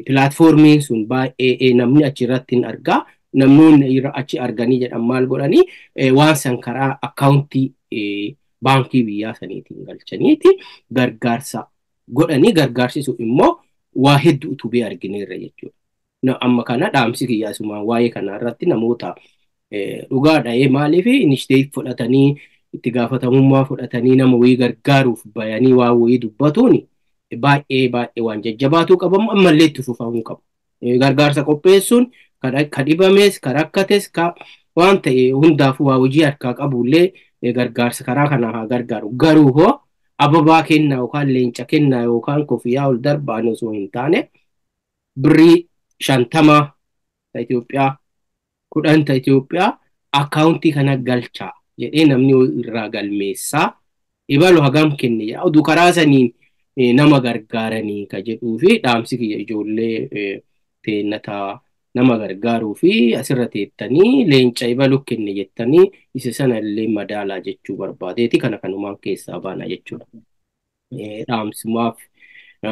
A: pilaatfoormiin sun baay'ee namni achirratti hin argaa. Namoonni achi arganii jedhan maal godhanii waan san karaa akkaawuntii baankii biyyaa saniitiin galchaniiti gargaarsa godhanii gargaarsi sun immoo waa hedduu utubee argineerra jechuudha. Amma kana dhaamsi kiyyaasumaan waa'ee kana irratti namoota dhugaadha maaliif initiative fudhatanii itti gaafatamummaa fudhatanii nama wayii gargaaruuf bayanii waa wayii dubbatuun baay'ee baay'ee waan jajjabaatuu qabamu ammallee itti fufamuu qabu. Gargaarsa qopheessuun ka dhibames ka rakkates ka waan ta'e hundaafuu waa hojii harkaa qabullee gargaarsa karaa kanaa haa gargaaru. Garuu hoo ababaa kennaa yookaan leenca kennaa yookaan kofiyaa ol darbaan osoo hin taane birrii 50 ta Itoophiyaa 10 ta Itoophiyaa akkaawuntii kana galchaa jedhee namni irraa galmeessaa ibalu hagam kenne jedha. Oduu karaa saniin nama gargaaranii ka jedhuu fi dhaamsi kiyya ijoollee teennataa nama gargaaruu fi asirra teettanii leenca ibalu kenne jettanii isa sana illee madaalaa jechuu barbaadeeti kana kanumaan keessaa baana jechuudha. Dhaamsumaaf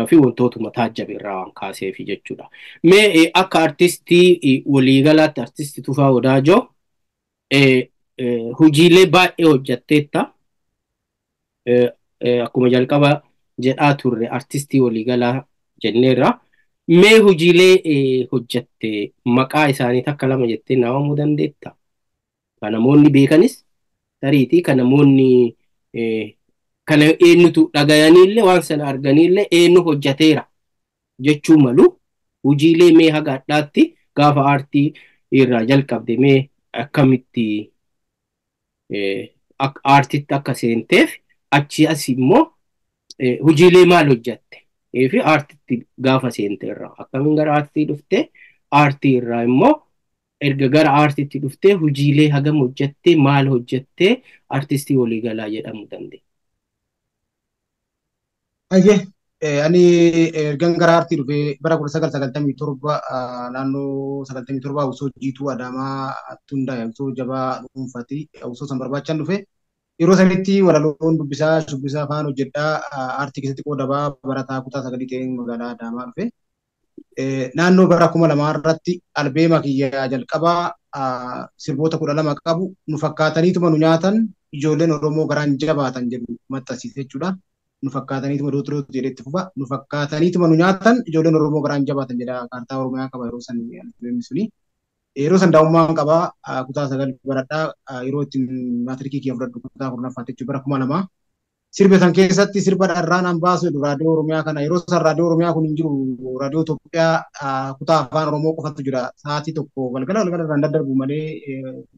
A: fi wantootuma taajjabe irraa waan kaaseefi jechuudha. Mee akka artistii waliigalaatti artistii Tufaa Wadaajoo hojiilee baay'ee hojjetteetta. Akkuma jalqaba jedhaa turre artistii waliigalaa jenneerra. Mee hojiilee hojjette maqaa isaanii takka lama jettee naawamuu dandeetta? Kan namoonni beekanis tariitii kan namoonni kana eenyutu dhagayaniillee waan sana arganiillee eenyu hojjeteera jechuu malu hojiilee mee haga hadhaatti gaafa aartii irraa jalqabde mee akkamitti aartitti akka seenteef achi as immoo hojiilee maal hojjette fi aartitti gaafa seente irraa akkamiin gara aartii dhufte aartii irraa immoo erga gara aartitti dhuftee hojiilee hagam hojjette maal hojjette artistii waliigalaa jedhamuu dandeenya.
B: Ayyee ani ergan gara aartii dhufee bara 1997 naannoo 97 osoo jiituu Adaamaa hundaa'e osoo jabaa dhuunfaati osoo san barbaachan dhufe yeroo sanitti walaloon dubbisaa shubbisaa afaan hojjedhaa aartii keessatti qooda ba'aa barataa kutaa sagalii ta'een magaalaa Adaamaa dhufe. Naannoo bara 2000 irratti albeema kiyya jalqabaa sirboota 12 qabu nu fakkaataniituma nu nyaatan ijoolleen Oromoo garaan jabaatan jedhu maxxansiise jechuudha. Nu fakkaataniituma dootu dootu jedhee itti fufa. Nu fakkaataniituma nu nyaatan ijoolleen Oromoo garaan jabaatan jedha kaartaa Oromiyaa qaba yeroo san albeemni suni. Yeroo san daa'ummaan qabaa kutaa sagal baradhaa yeroo ittiin maatirikii kiyya fudhadhu kutaa kurnaffaatti jechuudha bara 2000. Sirba san keessatti sirba dharraan an baasu jedhu raadiyoo Oromiyaa kana yeroo san raadiyoo Oromiyaa kun hin jiru raadiyoo Itoophiyaa kutaa afaan Oromoo qofatu jira. Sa'aatii tokko galgala galgala irraan daddarbu malee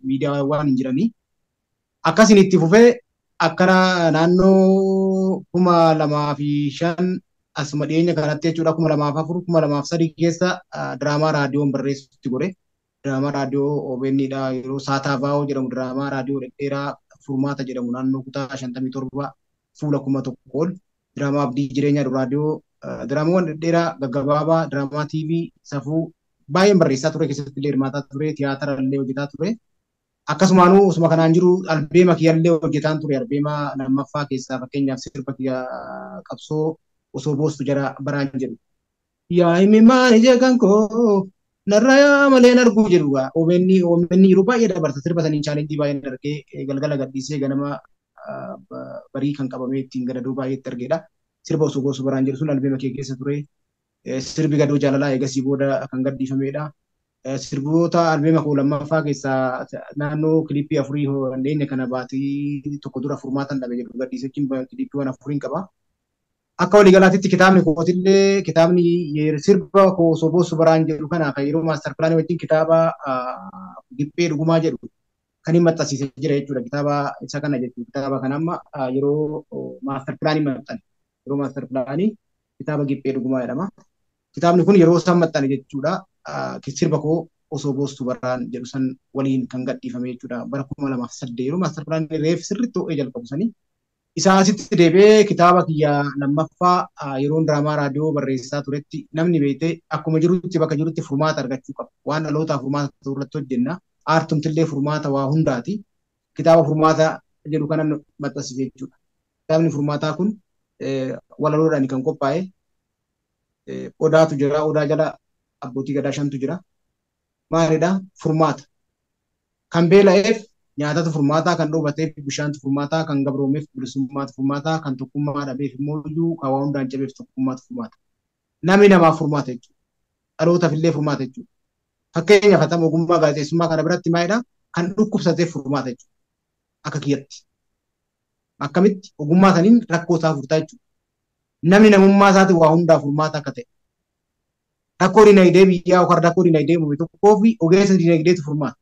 B: miidiyaawwan hin jiranii. Akkasiin itti fufee akkana naannoo 2005 asuma dhiyeenya kanatti jechuudha 2004 2003 keessa diraamaa raadiyoon barreessutti godhe. Diraamaa raadiyoo OBN dha yeroo Saataa Baa'oo jedhamu diraamaa raadiyoo dhedheeraa Furmaata jedhamu naannoo kutaa 57 fuula 1000 ol diraamaa Abdii Jireenyaa raadiyoo diraamaawwan dhedheeraa gaggabaabaa diraamaa TV safuu baay'een barreessaa ture keessatti illee hirmaataa ture tiyaatara illee hojjetaa ture. Akkasumaanuu osuma kanaan jiru albeema kiyyallee hojjetaan ture albeema lammaffaa keessaa fakkeenyaaf sirba kiyya qabsoo osoo boostu jara baraan jedhu. Yaa himimaan ija kan koo narra yaa malee arguu jedhu OBN yeroo baay'ee dabarsa sirba saniin chaalenjii baay'een argee galgala gadhiisee ganama barii kan qabamee ittiin gadadoo baay'eetti argeedha. Sirba osoo boostu baraan jedhu sun albeema kee keessa ture. Sirbi gadoo jaalalaa eegasii booda kan gadhiifamedha. Sirboota albeema koo lammaffaa keessaa naannoo kilippii 4 dhiyeenya kana baatii tokko dura furmaatan dhabe jedhu gadhiise jechuun kilippiiwwan 4 qaba. Akka waliigalaatitti kitaabni kootillee kitaabni sirba koo osoo boostu baraan jedhu kana kan yeroo maastar pilaanii wajjin kitaaba Giphee Dhugumaa jedhu kan hin maxxansiise jira jechuudha. Kitaaba isa kana jechuudha. Kitaaba kana amma yeroo maastar pilaanii maxxane. Yeroo maastar pilaanii kitaaba Giphee Dhugumaa jedhama. Kitaabni kun yeroo isaan maxxane jechuudha. Sirba koo osoo boostu baraan jedhu san waliin kan gadhiifame jechuudha. Bara 2008 yeroo maastar pilaanii reef sirriitti ho'ee jalqabu sanii. Isaa asitti deebi'ee kitaaba kiyya lammaffaa yeroon diraamaa raadiyoo barreessaa turetti namni beekte akkuma jirutti bakka jirutti furmaata argachuu qaba. Waan dhalootaaf furmaata ta'u irratti hojjenna. Aartumtillee furmaata waa hundaati. Kitaaba furmaata jedhu kana maxxansiise jechuudha. Kitaabni furmaataa kun walaloodhaan kan qophaa'e. Odaatu jira. Odaa jala abbootii gadaa 5tu jira. Maalidha? Furmaata. Kan beela'eef nyaatatu furmaataa, kan dhoobateef bishaantu furmaataa, kan gabroomeef bilisummaatu furmaataa, kan tokkummaa dhabeef immoo iyyuu kan waa hundaan cabeef tokkummaatu furmaata. Namni namaaf furmaata jechuudha. Dhalootaaf illee furmaata jechuudha. Fakkeenyaaf hatama ogummaa gaazexeessummaa kana biratti maalidha? Kan dhukkubsateef furmaata jechuudha. Akka kiyyatti. Akkamitti ogummaa saniin rakkoo isaa furtaa jechuudha. Namni namummaa isaatiin waa hundaaf furmaata akka ta'e. Rakkoo dinagdee biyyaa yookaan rakkoo dinagdee uume tokkoo fi ogeessa dinagdeetu furmaata.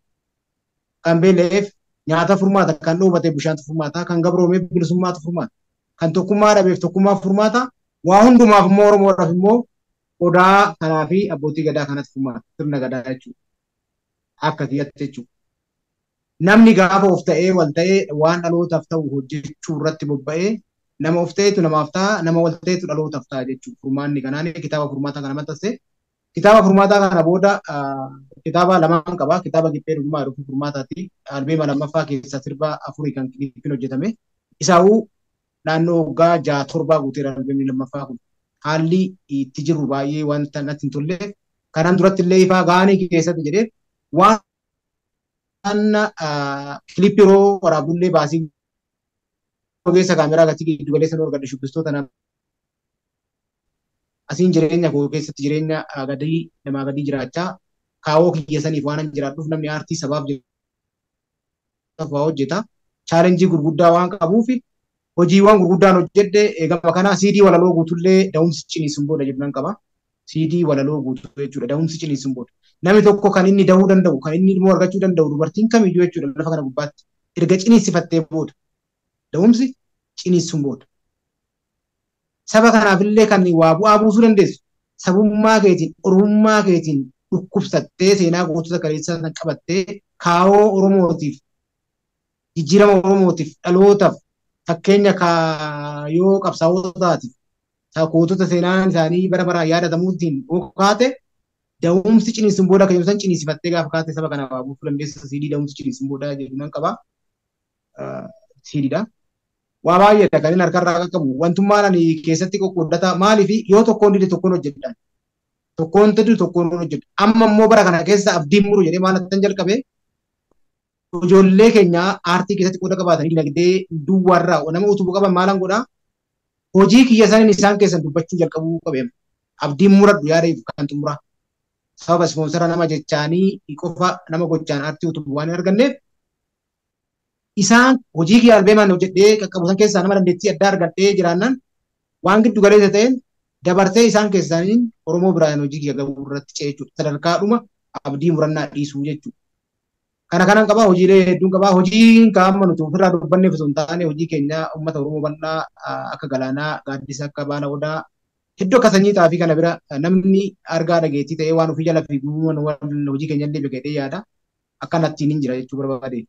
B: Kan beela'eef nyaata furmaata, kan dhoobateef bishaantu furmaata, kan gabroomeef bilisummaatu furmaata, kan tokkummaa dhabeef tokkummaa furmaata, waa hundumaaf immoo Oromoodhaaf immoo odaa kanaa fi abbootii gadaa kanatti furmaata, sirna gadaa jechuudha. Akka kiyyatti jechuudha. Namni gaafa of ta'ee wal ta'ee waan dhalootaaf ta'u hojjechuu irratti bobba'ee nama of ta'etu namaaf ta'a, nama wal ta'etu dhalootaaf ta'a jechuudha. Furmaanni kanaan kitaaba furmaataa kana maxxanse. Kitaaba furmaataa kana booda kitaaba lamaan qaba. Kitaaba Giphee Dhugumaa jedhu furmaataati. Albeema lammaffaa keessaa sirba 4 kan kilippiin hojjetame. Isaawuu naannoo waggaa 6 7 guuteera albeemni lammaffaa kun. Haalli itti jiru baay'ee wanta natti hin tolleef kanaan duratti illee ifaa gaanii keessatti jedhee waan kilippii yeroo waraabullee baasii ogeessa kaameraa gatii giddu galeessa nu argadhe shubbistoota nama asiin jireenya koo keessatti jireenya gadii namaa gadii jiraachaa kaawoo kiyya saniif waan an jiraadhuuf namni aartii sabaaf waa hojjeta. Chaalenjii gurguddaa waan qabuuf hojiiwwan gurguddaan hojjedhe gama kanaa CD walaloo guutullee da'umsi ciniisuun booda jedhu nan qaba. CD walaloo guutuu jechuudha da'umsi ciniisuun booda. Namni tokko kan inni da'uu danda'u kan inni ilmoo argachuu danda'u dubartiin kamiyyuu jechuudha lafa kana gubbaatti erga ciniinsifattee booda da'umsi ciniisuun booda. Saba kanaafillee kan waa bu'aa buusuu dandeessu sabummaa keetiin oromummaa keetiin dhukkubsattee seenaa gootota kaleessaa san qabattee kaawoo Oromootiif jijjiirama Oromootiif dhalootaaf fakkeenya kaayyoo qabsaa'otaatiif gootota seenaan isaanii bara baraan yaadatamuutiin kaate da'umsi ciniinsuun booda kan san ciniinsifattee gaafa kaate saba kana waa buusuu dandeessa. CD da'umsi ciniinsuun booda jedhu nan qaba. CDdha. Waa baay'eedha kan inni harkarraa qaqqabu. Wantummaan ani keessatti qoqqooddata maaliif yoo tokkoon dide tokkoon hojjedhaan. Tokkoon dide tokkoon hojjedha. Amma immoo bara kana keessa abdiin muru jedhee maal attan jalqabe ijoollee keenya aartii keessatti qooda qabaatanii dinagdee duwwaarraa nama utubuu qaban maalan godhaa hojii kiyya saniin isaan keessan dubbachuu jalqabuu qabeem. Abdiin muradhu yaada kan xumuraa. Sababa ispoonsara nama jechaanii qofa nama gochaan aartii utubuu waan hin arganneef Isaan hojii kiyya albeemaan hojjedhee qaqqabu san keessaa nama dandeettii addaa argadhee jiraannaan waan giddu galeessa ta'een dabarsee isaan keessaaniin Oromoo biraan hojii kiyya gahuu irratti ce'e jechuudha. Sadarkaadhuma abdii murannaa dhiisuu jechuudha. Kana kanan qabaa hojiilee hedduun qabaa hojiin kaa'amma nuti ofirraa dubbanneef osoo hin taane hojii keenya uummata Oromoo bal'aa akka galaanaa gaaddisa akka baala odaa hedduu akka sanyii xaafii kana bira namni argaa dhageettii ta'ee waan ofii jala fiiguu hojii keenya illee beekatee yaada akkanattiin hin jira jechuu barbaade.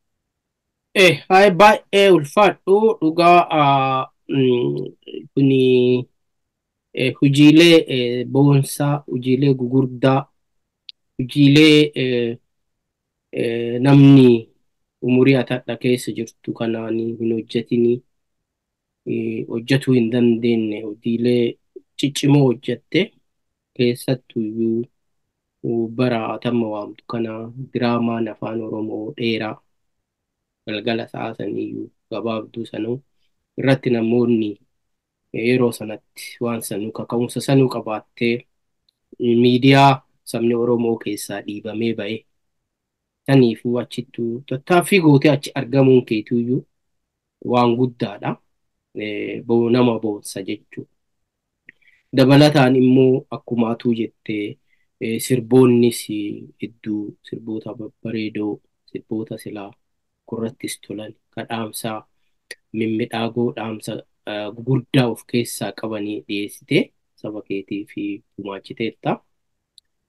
A: Hayi baay'ee ulfaadhu dhugaa kuni hojiilee boonsaa hojiilee gugurdaa hojiilee namni umurii atadha keessa jirtu kanaan hin hojjetini hojjetuu hin dandeenye hojiilee ciccimoo hojjette keessattuyyuu bara atamma waamtu kana diraamaan afaan Oromoo dheeraa galgala sa'a saniyyuu gabaabduu sanuu irratti namoonni yeroo sanatti waan sanuu kaka'umsa sanuu qabaattee miidiyaa sabni Oromoo keessaa dhiibamee ba'e saniifuu achittuu tattaaffii gootee achi argamuun keetiyyuu waan guddaadha. Nama boonsa jechuudha. Dabalataan immoo akkuma atuu jettee sirboonnis hedduu sirboota babbareedoo sirboota silaa gurrattis tolan ka dhaamsaa mimmiidhagoo dhaamsa gugurdaa of keessaa qabanii dhiyeessitee saba keetii fi gumaachiteetta.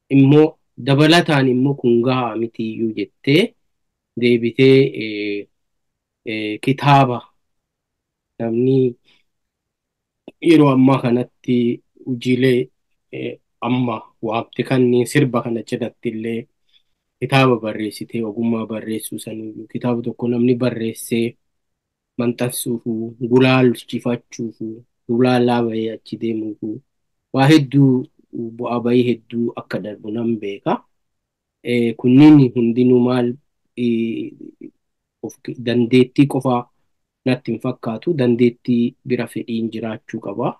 A: Immoo dabalataan immoo kun gahaa mitiyyuu jettee deebitee kitaaba namni yeroo ammaa kanatti hojiilee amma waamte kanneen sirba kana cinatti illee kitaaba barreessitee ogummaa barreessuu saniyyuu kitaaba tokko namni barreessee maxxansuufu gulaalchifachuufu gulaalaa bahee achi deemuufu waa hedduu bu'aa bahii hedduu akka darbu nan beeka. Kunniin hundinuu maal of dandeettii qofaa natti hin fakkaatu dandeettii bira fedhiin jiraachuu qaba.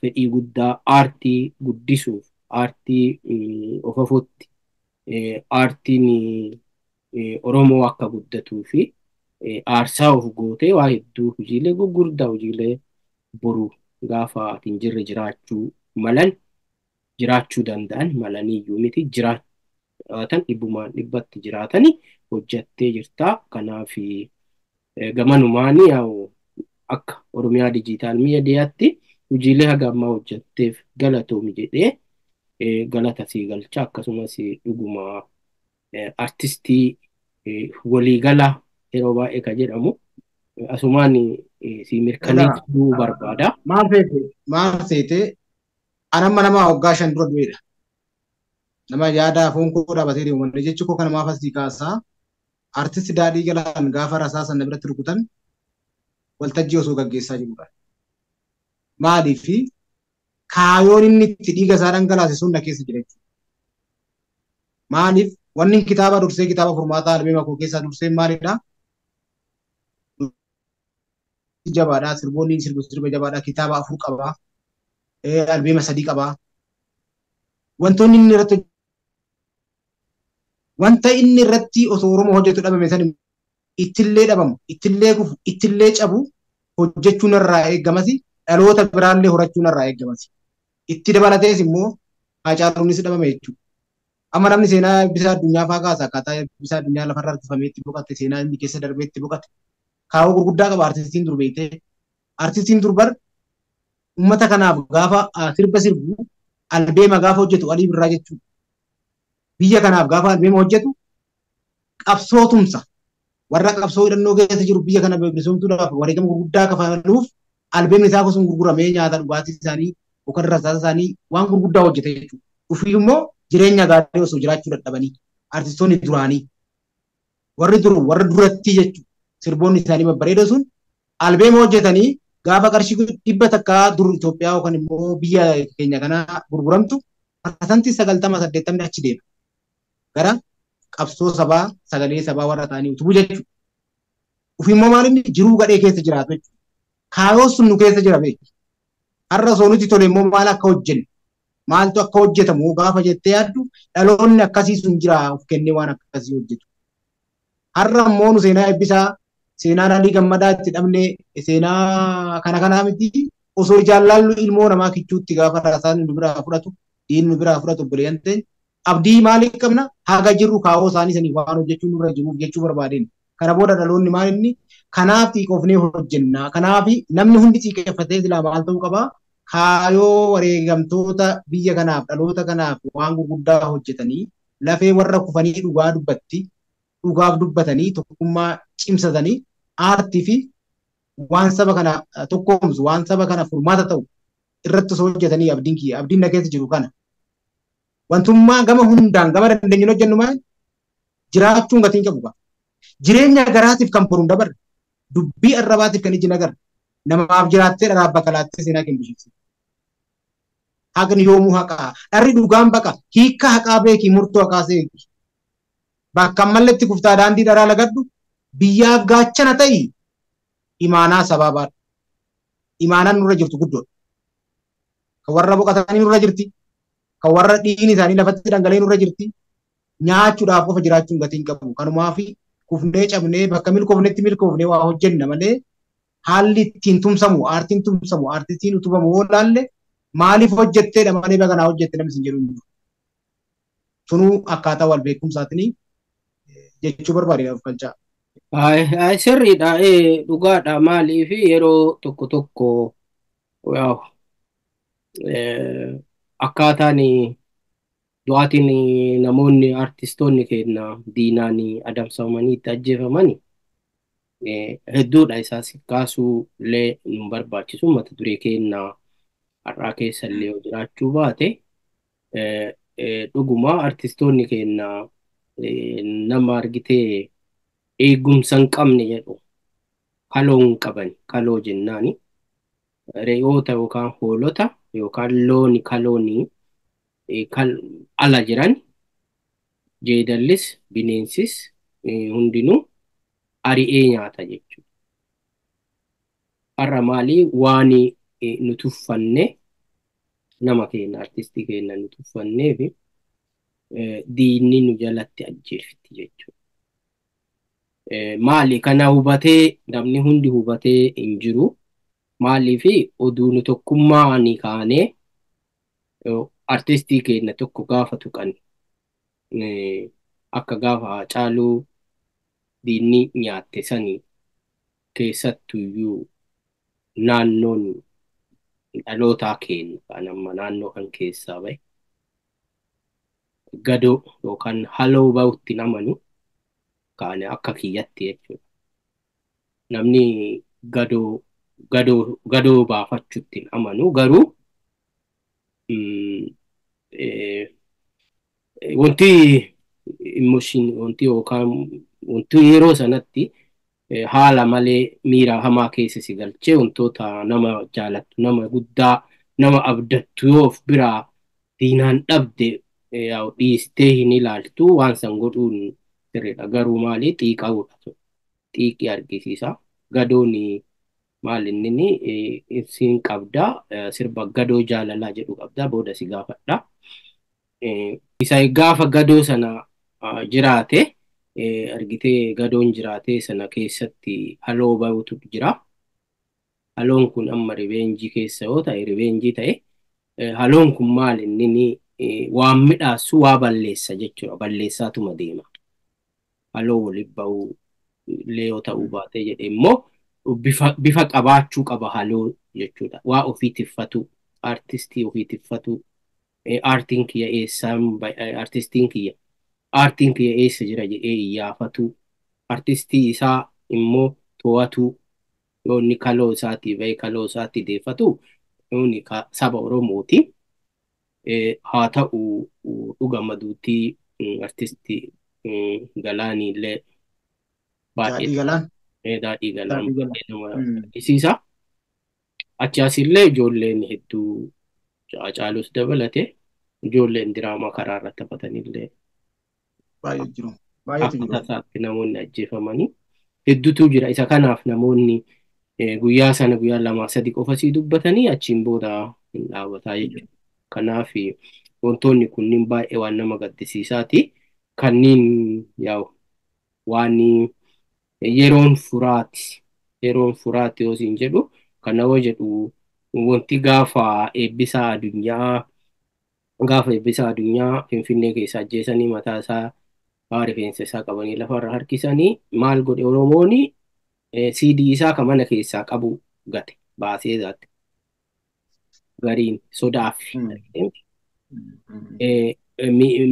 A: Fedhii guddaa aartii guddisuuf aartii of afotti aartiin Oromoo akka guddatuu fi aarsaa of gootee waa hedduu hojiilee gurguddaa hojiilee boru gaafa ati hin jirre jiraachuu malan jiraachuu danda'an malaniyyuu miti jiraatan dhibbumaan dhibbatti jiraatani hojjattee jirta. Kanaaf gamanumaan akka Oromiyaa Diijitaal Miidiyaatti hojiilee haga ammaa hojjatteef galatoomi jedhee galata sii galcha akkasumas dhuguma artistii waliigala yeroo baay'ee kan jedhamu asumaan si mirkaneessuu barbaada.
B: Maal seete anamma nama waggaa 5 dura du'edha. Nama yaada foon koo dhaabatee deemu malee jechi koo kana maaf asii kaasaa artisti Daadhii Galaan gaafa rasaa sana biratti rukutan waltajjii osoo gaggeessaa jirudha. Maaliif kaayoon inni itti dhiiga isaa dhangalaase sun na keessa jira jechuudha. Maaliif wanni kitaaba dursee kitaaba furmaataa albeema koo keessaa dursee maalidha? Jabaadha sirboonni sirbu sirba jabaadha kitaaba 4 qaba albeema 3 qaba. Wantoonni inni irratti wanta inni irratti osoo Oromoo hojjetu dhabame san ittillee dhabamu ittillee kufu ittillee cabu hojjechuun irraa eegamasi dhaloota biraallee horachuun irraa eegamasi. Itti dabalatees immoo Haacaaluunis dhabame jechuudha. Amma namni seenaa Eebbisaa Addunyaa fa'aa kaasa akkaataa Eebbisaa Addunyaa lafarra harkifamee itti boqote seenaa inni keessa darbee itti boqote kaawoo gurguddaa qaba artistiin dur beektee. Artistiin dur bar uummata kanaaf gaafa sirba sirbu albeema gaafa hojjetu Alii Birraa jechuudha. Biyya kanaaf gaafa albeema hojjetu qabsoo tumsa warra qabsoo hidhannoo keessa jiru biyya kana bilisoomsuudhaaf wareegama gurguddaa kafaluuf albeemni isaa sun gurguramee nyaata dhugaatii isaanii yookaan rasaasa isaanii waan gurguddaa hojjete jechuudha. Ofii immoo jireenya gaarii osoo jiraachuu dadhabanii artistoonni duraanii warri dur warri duratti jechuudha. Sirboonni isaanii babbareedoo sun albeema hojjetanii gaafa qarshii 100 dur Itoophiyaa yookaan immoo biyya keenya kana gurguramtu 90 80 achi deema. Gara qabsoo sabaa sagalee sabaa warra ta'anii utubuu jechuudha. Ofii immoo maal inni jiruu gadhee keessa jiraatu jechuudha. Kaayoo sun nu keessa jira beeki. Har'a osoo nuti tole immoo maal akka hojjennu maaltu akka hojjetamu gaafa jettee yaaddu dhaloonni akkasii sun jira of kennee waan akkasii hojjetu. Har'a immoo nu seenaa Eebbisaa Seenaan Alii Gammadaa itti dhabne seenaa kana kanaa miti. Osoo jaallallu ilmoo namaa kichuutti gaafa rasaan nu biraa fudhatu, diinni nu biraa fudhatu obboleeyyan ta'e abdii maalii qabna? Haga jirru kaawoo isaanii sanii waan hojjechuun nurra jiruuf jechuu barbaadeen. Kana booda dhaloonni maal inni kanaaf xiiqofnee hojjenna. Kanaaf namni hundi xiiqeffatee silaa maal ta'uu qabaa? Kaayoo wareegamtoota biyya kanaaf dhaloota kanaaf waan gurguddaa hojjetanii lafee warra kufanii dhugaa dubbatti dhugaaf dubbatanii tokkummaa cimsatanii aartii fi waan saba kana tokkoomsu waan saba kana furmaata ta'u irratti osoo hojjetanii abdiin kiyya abdiin na keessa jiru kana. Wantummaa gama hundaan gama dandeenyuun hojjennu maal jiraachuun gatiin qabu qaba. Jireenya garaatiif kan boruun dabarre dubbii arrabaatiif kan iji nagarre namaaf jiraattee dharaaf bakalaattee seenaa kennu. Haqni yoomuu haqaa dharri dhugaan baqa hiikka haqaa beekii murtoo haqaa seeki. Bakka ammalletti kuftaa daandii dharaa lagadhu biyyaaf gaachana ta'i imaanaa sabaa baadhu. Imaanaan nurra jirtu guddoodha. Kan warra boqotanii nurra jirti. Kan warra dhiigni isaanii lafatti dhangala'ee nurra jirti. Nyaachuudhaaf qofa jiraachuun gatii hin qabu. Kanumaaf kufnee cabnee bakka milkoofnetti milkoofnee waa hojjenna malee haalli ittiin tumsamu, aartiin tumsamu, aartistiin utubamu yoo laalle maaliif hojjetteedha malee baga naa hojjette namni sin jedhu hin jiru. Sunuu akkaataa wal beekumsaatiin jechuu barbaade of galchaa.
A: Sirriidha, dhugaadha. Maaliif yeroo tokko tokko akkaataan du'aatiin namoonni artistoonni keenya diinaan adamsamanii itti ajjeefaman hedduudha. Isaas kaasuu illee nu barbaachisu mata duree keenya har'aa keessa illee yoo jiraachuu baate dhuguma artistoonni keenya nama argitee eegumsa hin qabne jedhu kaloo hin qaban kaloo jennaani re'oota yookaan hoolota yookaan looni kalooni ala jiran jeedallis bineensis hundinuu ari'ee nyaata jechuudha. Har'a maalii waan nu tuffanne nama keenya artistii keenya nu tuffannee fi diinni nu jalatti ajjeefti jechuudha. Maali kana hubatee namni hundi hubatee hin jiru. Maaliif oduu nu tokkummaan kaanee artistii keenya tokko gaafa tuqan akka gaafa Haacaaluu diinni nyaatte sanii keessattuyyuu naannoon dhalootaa keenya kan amma naannoo kan keessaa bahe gadoo yookaan haloo bahutti namanu kan akka kiyyatti jechuudha. Namni gadoo gadoo gadoo baafachuutti hin amanu garuu wanti emotion wanti yookaan wanti yeroo sanatti haala malee miira hamaa keessa si galchee wantoota nama jaalattu nama guddaa nama abdattu yoo of biraa diinaan dhabde dhiistee hin ilaaltu waan san godhuun sirriidha. Garuu maali xiiqa'uudha. Xiiqii argisiisa. Gadoon maal inni siin qabda sirba gadoo jaalalaa jedhu qabda booda si gaafadha. Isa gaafa gadoo sana jiraate argitee gadoon jiraate sana keessatti haloo bahutu jira. Haloon kun amma riveenjii keessa yoo ta'e riveenjii ta'e haloon kun maal inni waan midhaasu waa balleessa jechuudha. Balleessaatuma deema. Haloo waliif bahuu illee yoo ta'uu baate jedhe immoo bifa qabaachuu qaba haloo jechuudha. Waa ofii tiffatu, artistii ofii tiffatu, aartiin kiyya eessaan artistiin kiyya aartiin kiyya eessa jira jedhee iyyaafatu, artistii isaa immoo to'atu, yoo inni kaloo isaatii bahe kaloo isaatti deeffatu, inni saba Oromooti. Haa ta'u dhugama duutii artistii Galaanii illee
B: baay'ee
A: Daadhii Galaan baay'ee nama gaddisiisa. Achi asillee ijoolleen hedduu Haacaaluus dabalate ijoolleen diraamaa karaa irratti taphatanillee
B: baay'ee jiru. Baay'eetu
A: akka
B: jiru.
A: tasaatti namoonni ajjeefamanii hedduutu jira. Isa kanaaf namoonni guyyaa sana guyyaa lamaa sadi qofa sii dubbatanii achiin booda hin dhaabataa jechuudha. Kanaaf wantoonni kunniin baay'ee waan nama gaddisiisaati. Kanneen yaa'u waan Yeroon furaati. Yeroon furaati yoo siin jedhu kana yoo jedhu wanti gaafa eebbisaa addunyaa gaafa eebbisaa addunyaa Finfinnee keessa ajjeesanii mataa isaa rifeensa isaa qabanii lafarra harkisanii maal godhe Oromoon CD isaa kan mana keessaa qabu gate baasee zaate gariin sodaaf.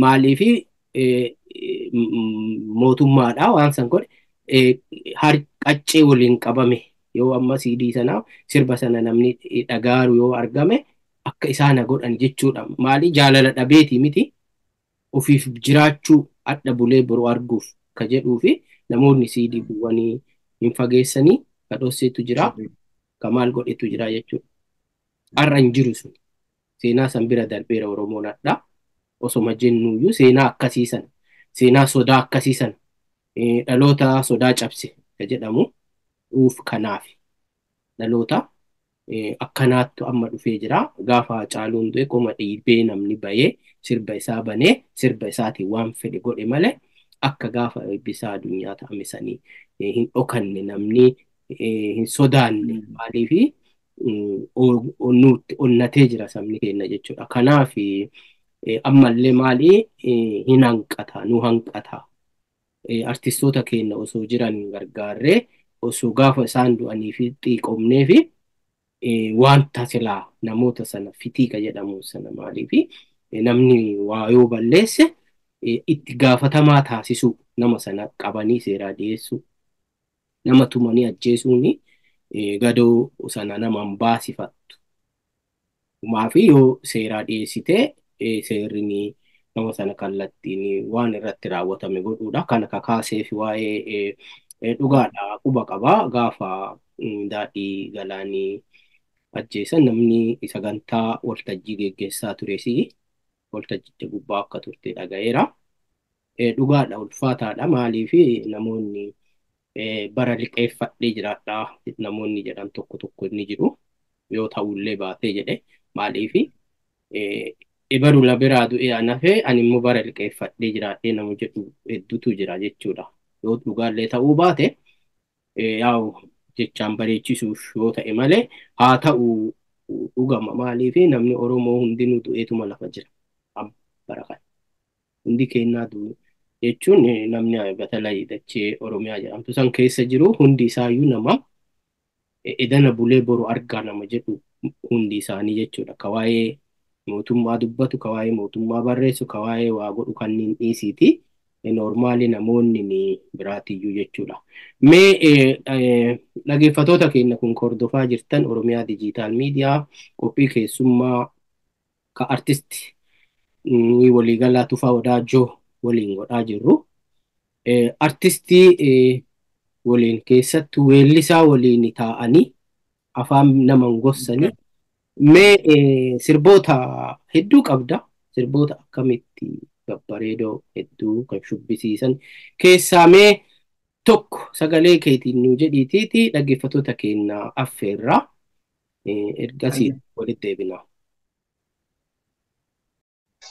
A: Maaliif mootummaadha waan san godhe qaccee waliin qabame yoo amma CD sana sirba sana namni dhagaaru yoo argame akka isaan godhan jechuudha. Maali jaalala dhabeetii miti ofiif jiraachuu adda bulee boru arguuf ka jedhuu fi namoonni CD bu'anii hin fageessanii ka dhosseetu jira ka maal godhetu jira jechuudha. Har'a hin jiru sun seenaa san bira darbeera Oromoon hadha osoma jennuyyuu seenaa akkasii sana seenaa sodaa akkasii sana dhaloota sodaa cabse ka jedhamu uuf kanaaf dhaloota akkanaattu amma dhufee jira. Gaafa Hacaaluun du'e qoma dhiibee namni bahee sirba isaa banee sirba isaatiin waan fedhe godhe malee akka gaafa eebbisaa addunyaa ta'ame sanii hin dhokanne namni hin sodaanne maaliifi nutti onnatee jira sabni keenya jechuudha. Kanaaf ammallee maali hin hanqata nu hanqata artistoota keenya osoo jiran gargaarree osoo gaafa isaan du'anii fi xiiqomnee fi wanta silaa namoota sana fitiika jedhamu sana maaliifi namni waa yoo balleesse itti gaafatamaa taasisuu nama sana qabanii seeraa dhiyeessuu nama tumanii ajjeesuun gadoo sana nama hin baasifattu. Maafi yoo seeraa dhiyeessite seerri nama sana kallattiin waan irratti raawwatame godhuudha. Kana kakaasee fi waa'ee dhugaadha quba qabaa gaafa daadhii galaanii ajjeesan namni sagantaa waltajjii geggeessaa tures waltajjicha gubbaa akka turte dhaga'eera. Dhugaadha ulfaataadha maaliif namoonni bara liqeeffadhee jiraadhaa namoonni jedhan tokko tokko ni jiru yoo ta'ullee baatee jedhe maaliif ebaru la biraa du'ee anafee ani immoo bara liqeeffadhee jiraadhee nama jedhu hedduutu jira jechuudha. Yoo dhugaallee ta'uu baate yaa'u jechaan bareechisuuf yoo ta'e malee haa ta'u dhugama maaliif namni Oromoo hundinuu du'eetuma lafa jira bara kana. Hundi kennaa du'u jechuun namni batalay dachee Oromiyaa jedhamtu san keessa jiru hundi isaayyuu nama edana bulee boru argaa nama jedhu hundi isaanii jechuudha. Ka waa'ee mootummaa dubbatu, ka waa'ee mootummaa barreessu, ka waa'ee waa godhu kanneen dhiisiiti. Normaali namoonni ni biraatiyyuu jechuudha. Mee dhaggeeffattoota keenya kun hordofaa jirtan Oromiyaa Dijiitaal Miidiyaa qophii keessummaa ka artisti waliigalaa Tufaa Wadaajoo waliin godhaa jirru. Artistii waliin keessattuu weellisaa waliin taa'anii afaan nama hin gossanii mee sirboota hedduu qabda. Sirboota akkamitti babbareedoo hedduu kan shubbisiisan keessaa mee tokko sagalee keetiin nu jedhiitiiti dhaggeeffattoota keenya affeerraa ergasii walitti deebina.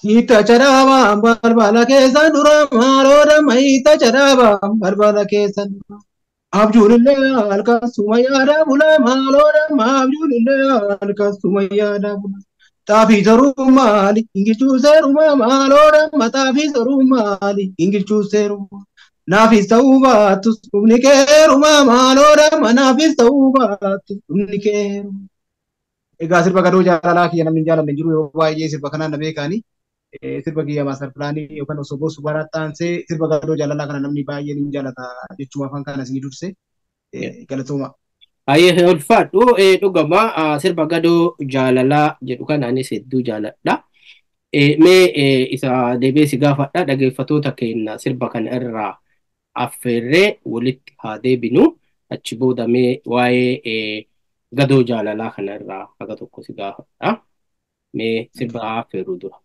B: Hiita charaaba balbala keessan dura maaloo damma hiita charaaba balbala keessan dura. Abjuun illee halkan suma yaada bula maaloo damma abjuun illee halkan suma yaada bula. Xaafii soruu maali ingilchuu seeruma maaloo damma xaafii soruu maali ingilchuu seeruma. Naafis ta'uu baattus dhumni keeruma maaloo damma naafis ta'uu baattus dhumni keeruma. Egaa sirba gadoo jaalalaa kiyya namni hin jaalanne jiru yeroo baay'ee sirba kanaan na beekani. Sirba kiyya maaster pilaanii yookaan osoo boosu barattaansee sirba gadoo jaalalaa kana namni baay'een hin jaalata jechuma afaan kana isinii durse galatooma.
A: Ayyee ulfaadhu dhugama sirba gadoo jaalalaa jedhu kana anis hedduu jaaladha. Mee isa deebi'ee si gaafadha dhaggeeffattoota keenya sirba kana irraa affeerree walitti haa deebinu achi booda mee waa'ee gadoo jaalalaa kana irraa haga tokko si gaafadha. Mee sirba haa affeerru dura.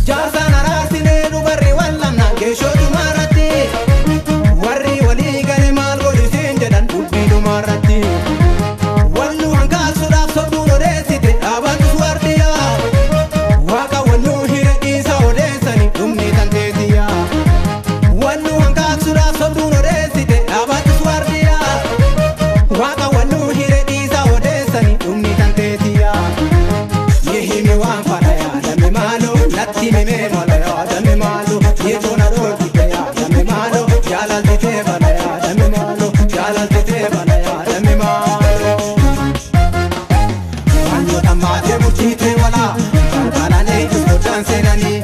C: Jaarsaan araarsinee dubarri wallanna geeshoo dhumaarratti warri walii gale maal godhisiin jedhan dubbii dhumaarratti walluu hangaasuudhaaf sobduun odeessite dhaabatus waardiyaa waaqa walluu hire dhiisa odeessani dhumni tanteetiyaa walluu hangaasuudhaaf sobduun odeessite dhaabatus waardiyaa waaqa walluu hire dhiisa odeessani dhumni tanteetiyaa. Yehimi waan fadha yaadame maaloo natti mimee mala yaadame maaloo yeetoona dhoorkite yaadame maaloo jaalaltitee bana yaadame maaloo jaalaltitee bana yaadame maaloo. Wantoota maatee murtiitee walaa balbalaalee soddaan seenanii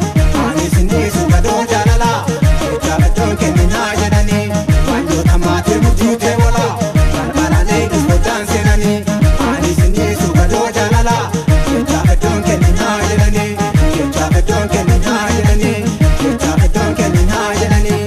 C: ani sinniisu gadoo jaalalaa jecha gaddoon kenninaa jedhanii wantoota maatee murtiitee walaa balbalaalee soddaan seenanii ani sinniisu gadoo jaalalaa jecha gaddoon kenninaa jedhanii jecha gaddoon kenninaa jedhanii jecha gaddoon kenninaa jedhanii.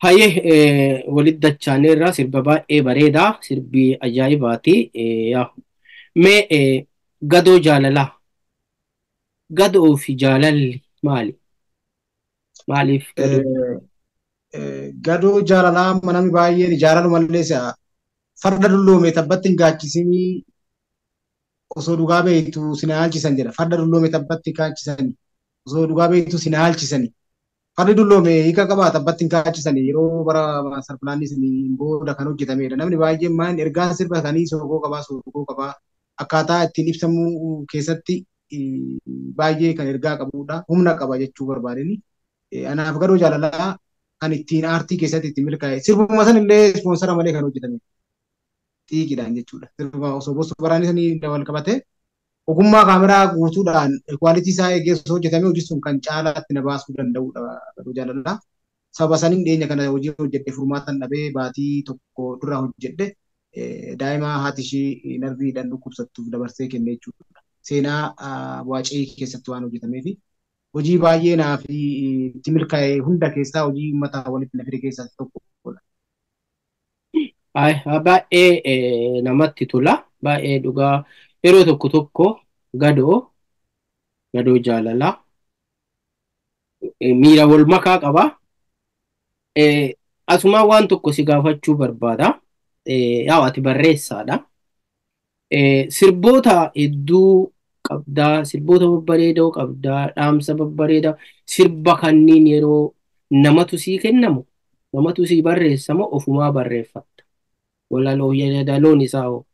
A: Hayyee walitti dachaaneerra sirba baay'ee bareedaa sirbi ajaa'ibaati. Mee gadoo jaalalaa gadoo fi jaalalli maali? Maaliif gadoo?
B: Gadoo jaalalaa amma namni baay'een jaalalumallee si'a farda dulloome tabbatti hin gaachisinii osoo dhugaa beektu si na haalchisan jedha. Farda dulloome tabbatti hin kaachisani osoo dhugaa beektu si na haalchisani. Fardi dulloome hiika qabaa tabbatti hin kaachisani yeroo bara maastar pilaanii booda kan hojjetamedha. Namni baay'een maal ergaan sirba kanii sookoo qabaa sookoo qabaa akkaataa ittiin ibsamuu keessatti baay'ee kan ergaa qabudha. Humna qaba jechuu barbaadeni. Anaaf gadoo jaalalaa kan ittiin aartii keessatti ittiin milkaa'e sirbuma san illee ispoonsara malee kan hojjetame xiiqiidhaan jechuudha. Sirba osoo bosu baraanii sanii wal qabate ogummaa kaameraa guutuudhaan kwaalitii isaa eegee osoo hojjetame hojii sun kan caalaatti na baasuu danda'udha gadoo jaalalaa. Sababa saniin dhiyeenya kana hojii hojjedhe furmaatan dhabee baatii tokko dura hojjedhe daa'ima haati ishii narviidhaan dhukkubsattuuf dabarsee kenne jechuudha. Seenaa waacee keessatti waan hojjetameefi hojii baay'ee naaf itti milkaa'e hunda keessaa hojii uummataa walitti na fide keessaa isa tokkodha.
A: Baay'ee namatti tola. Baay'ee dhugaa yeroo tokko tokko gadoo gadoo jaalalaa miira wal makaa qaba. Asumaan waan tokko si gaafachuu barbaada. Yaa ati barreessaadha. Sirboota hedduu qabdaa, sirboota babbareedoo qabdaa, dhaamsa babbareedaa, sirba kanniin yeroo namatu sii kennamu, namatu sii barreessamu ofumaa barreeffatta. Walaloo yeedaloon isaa hoo.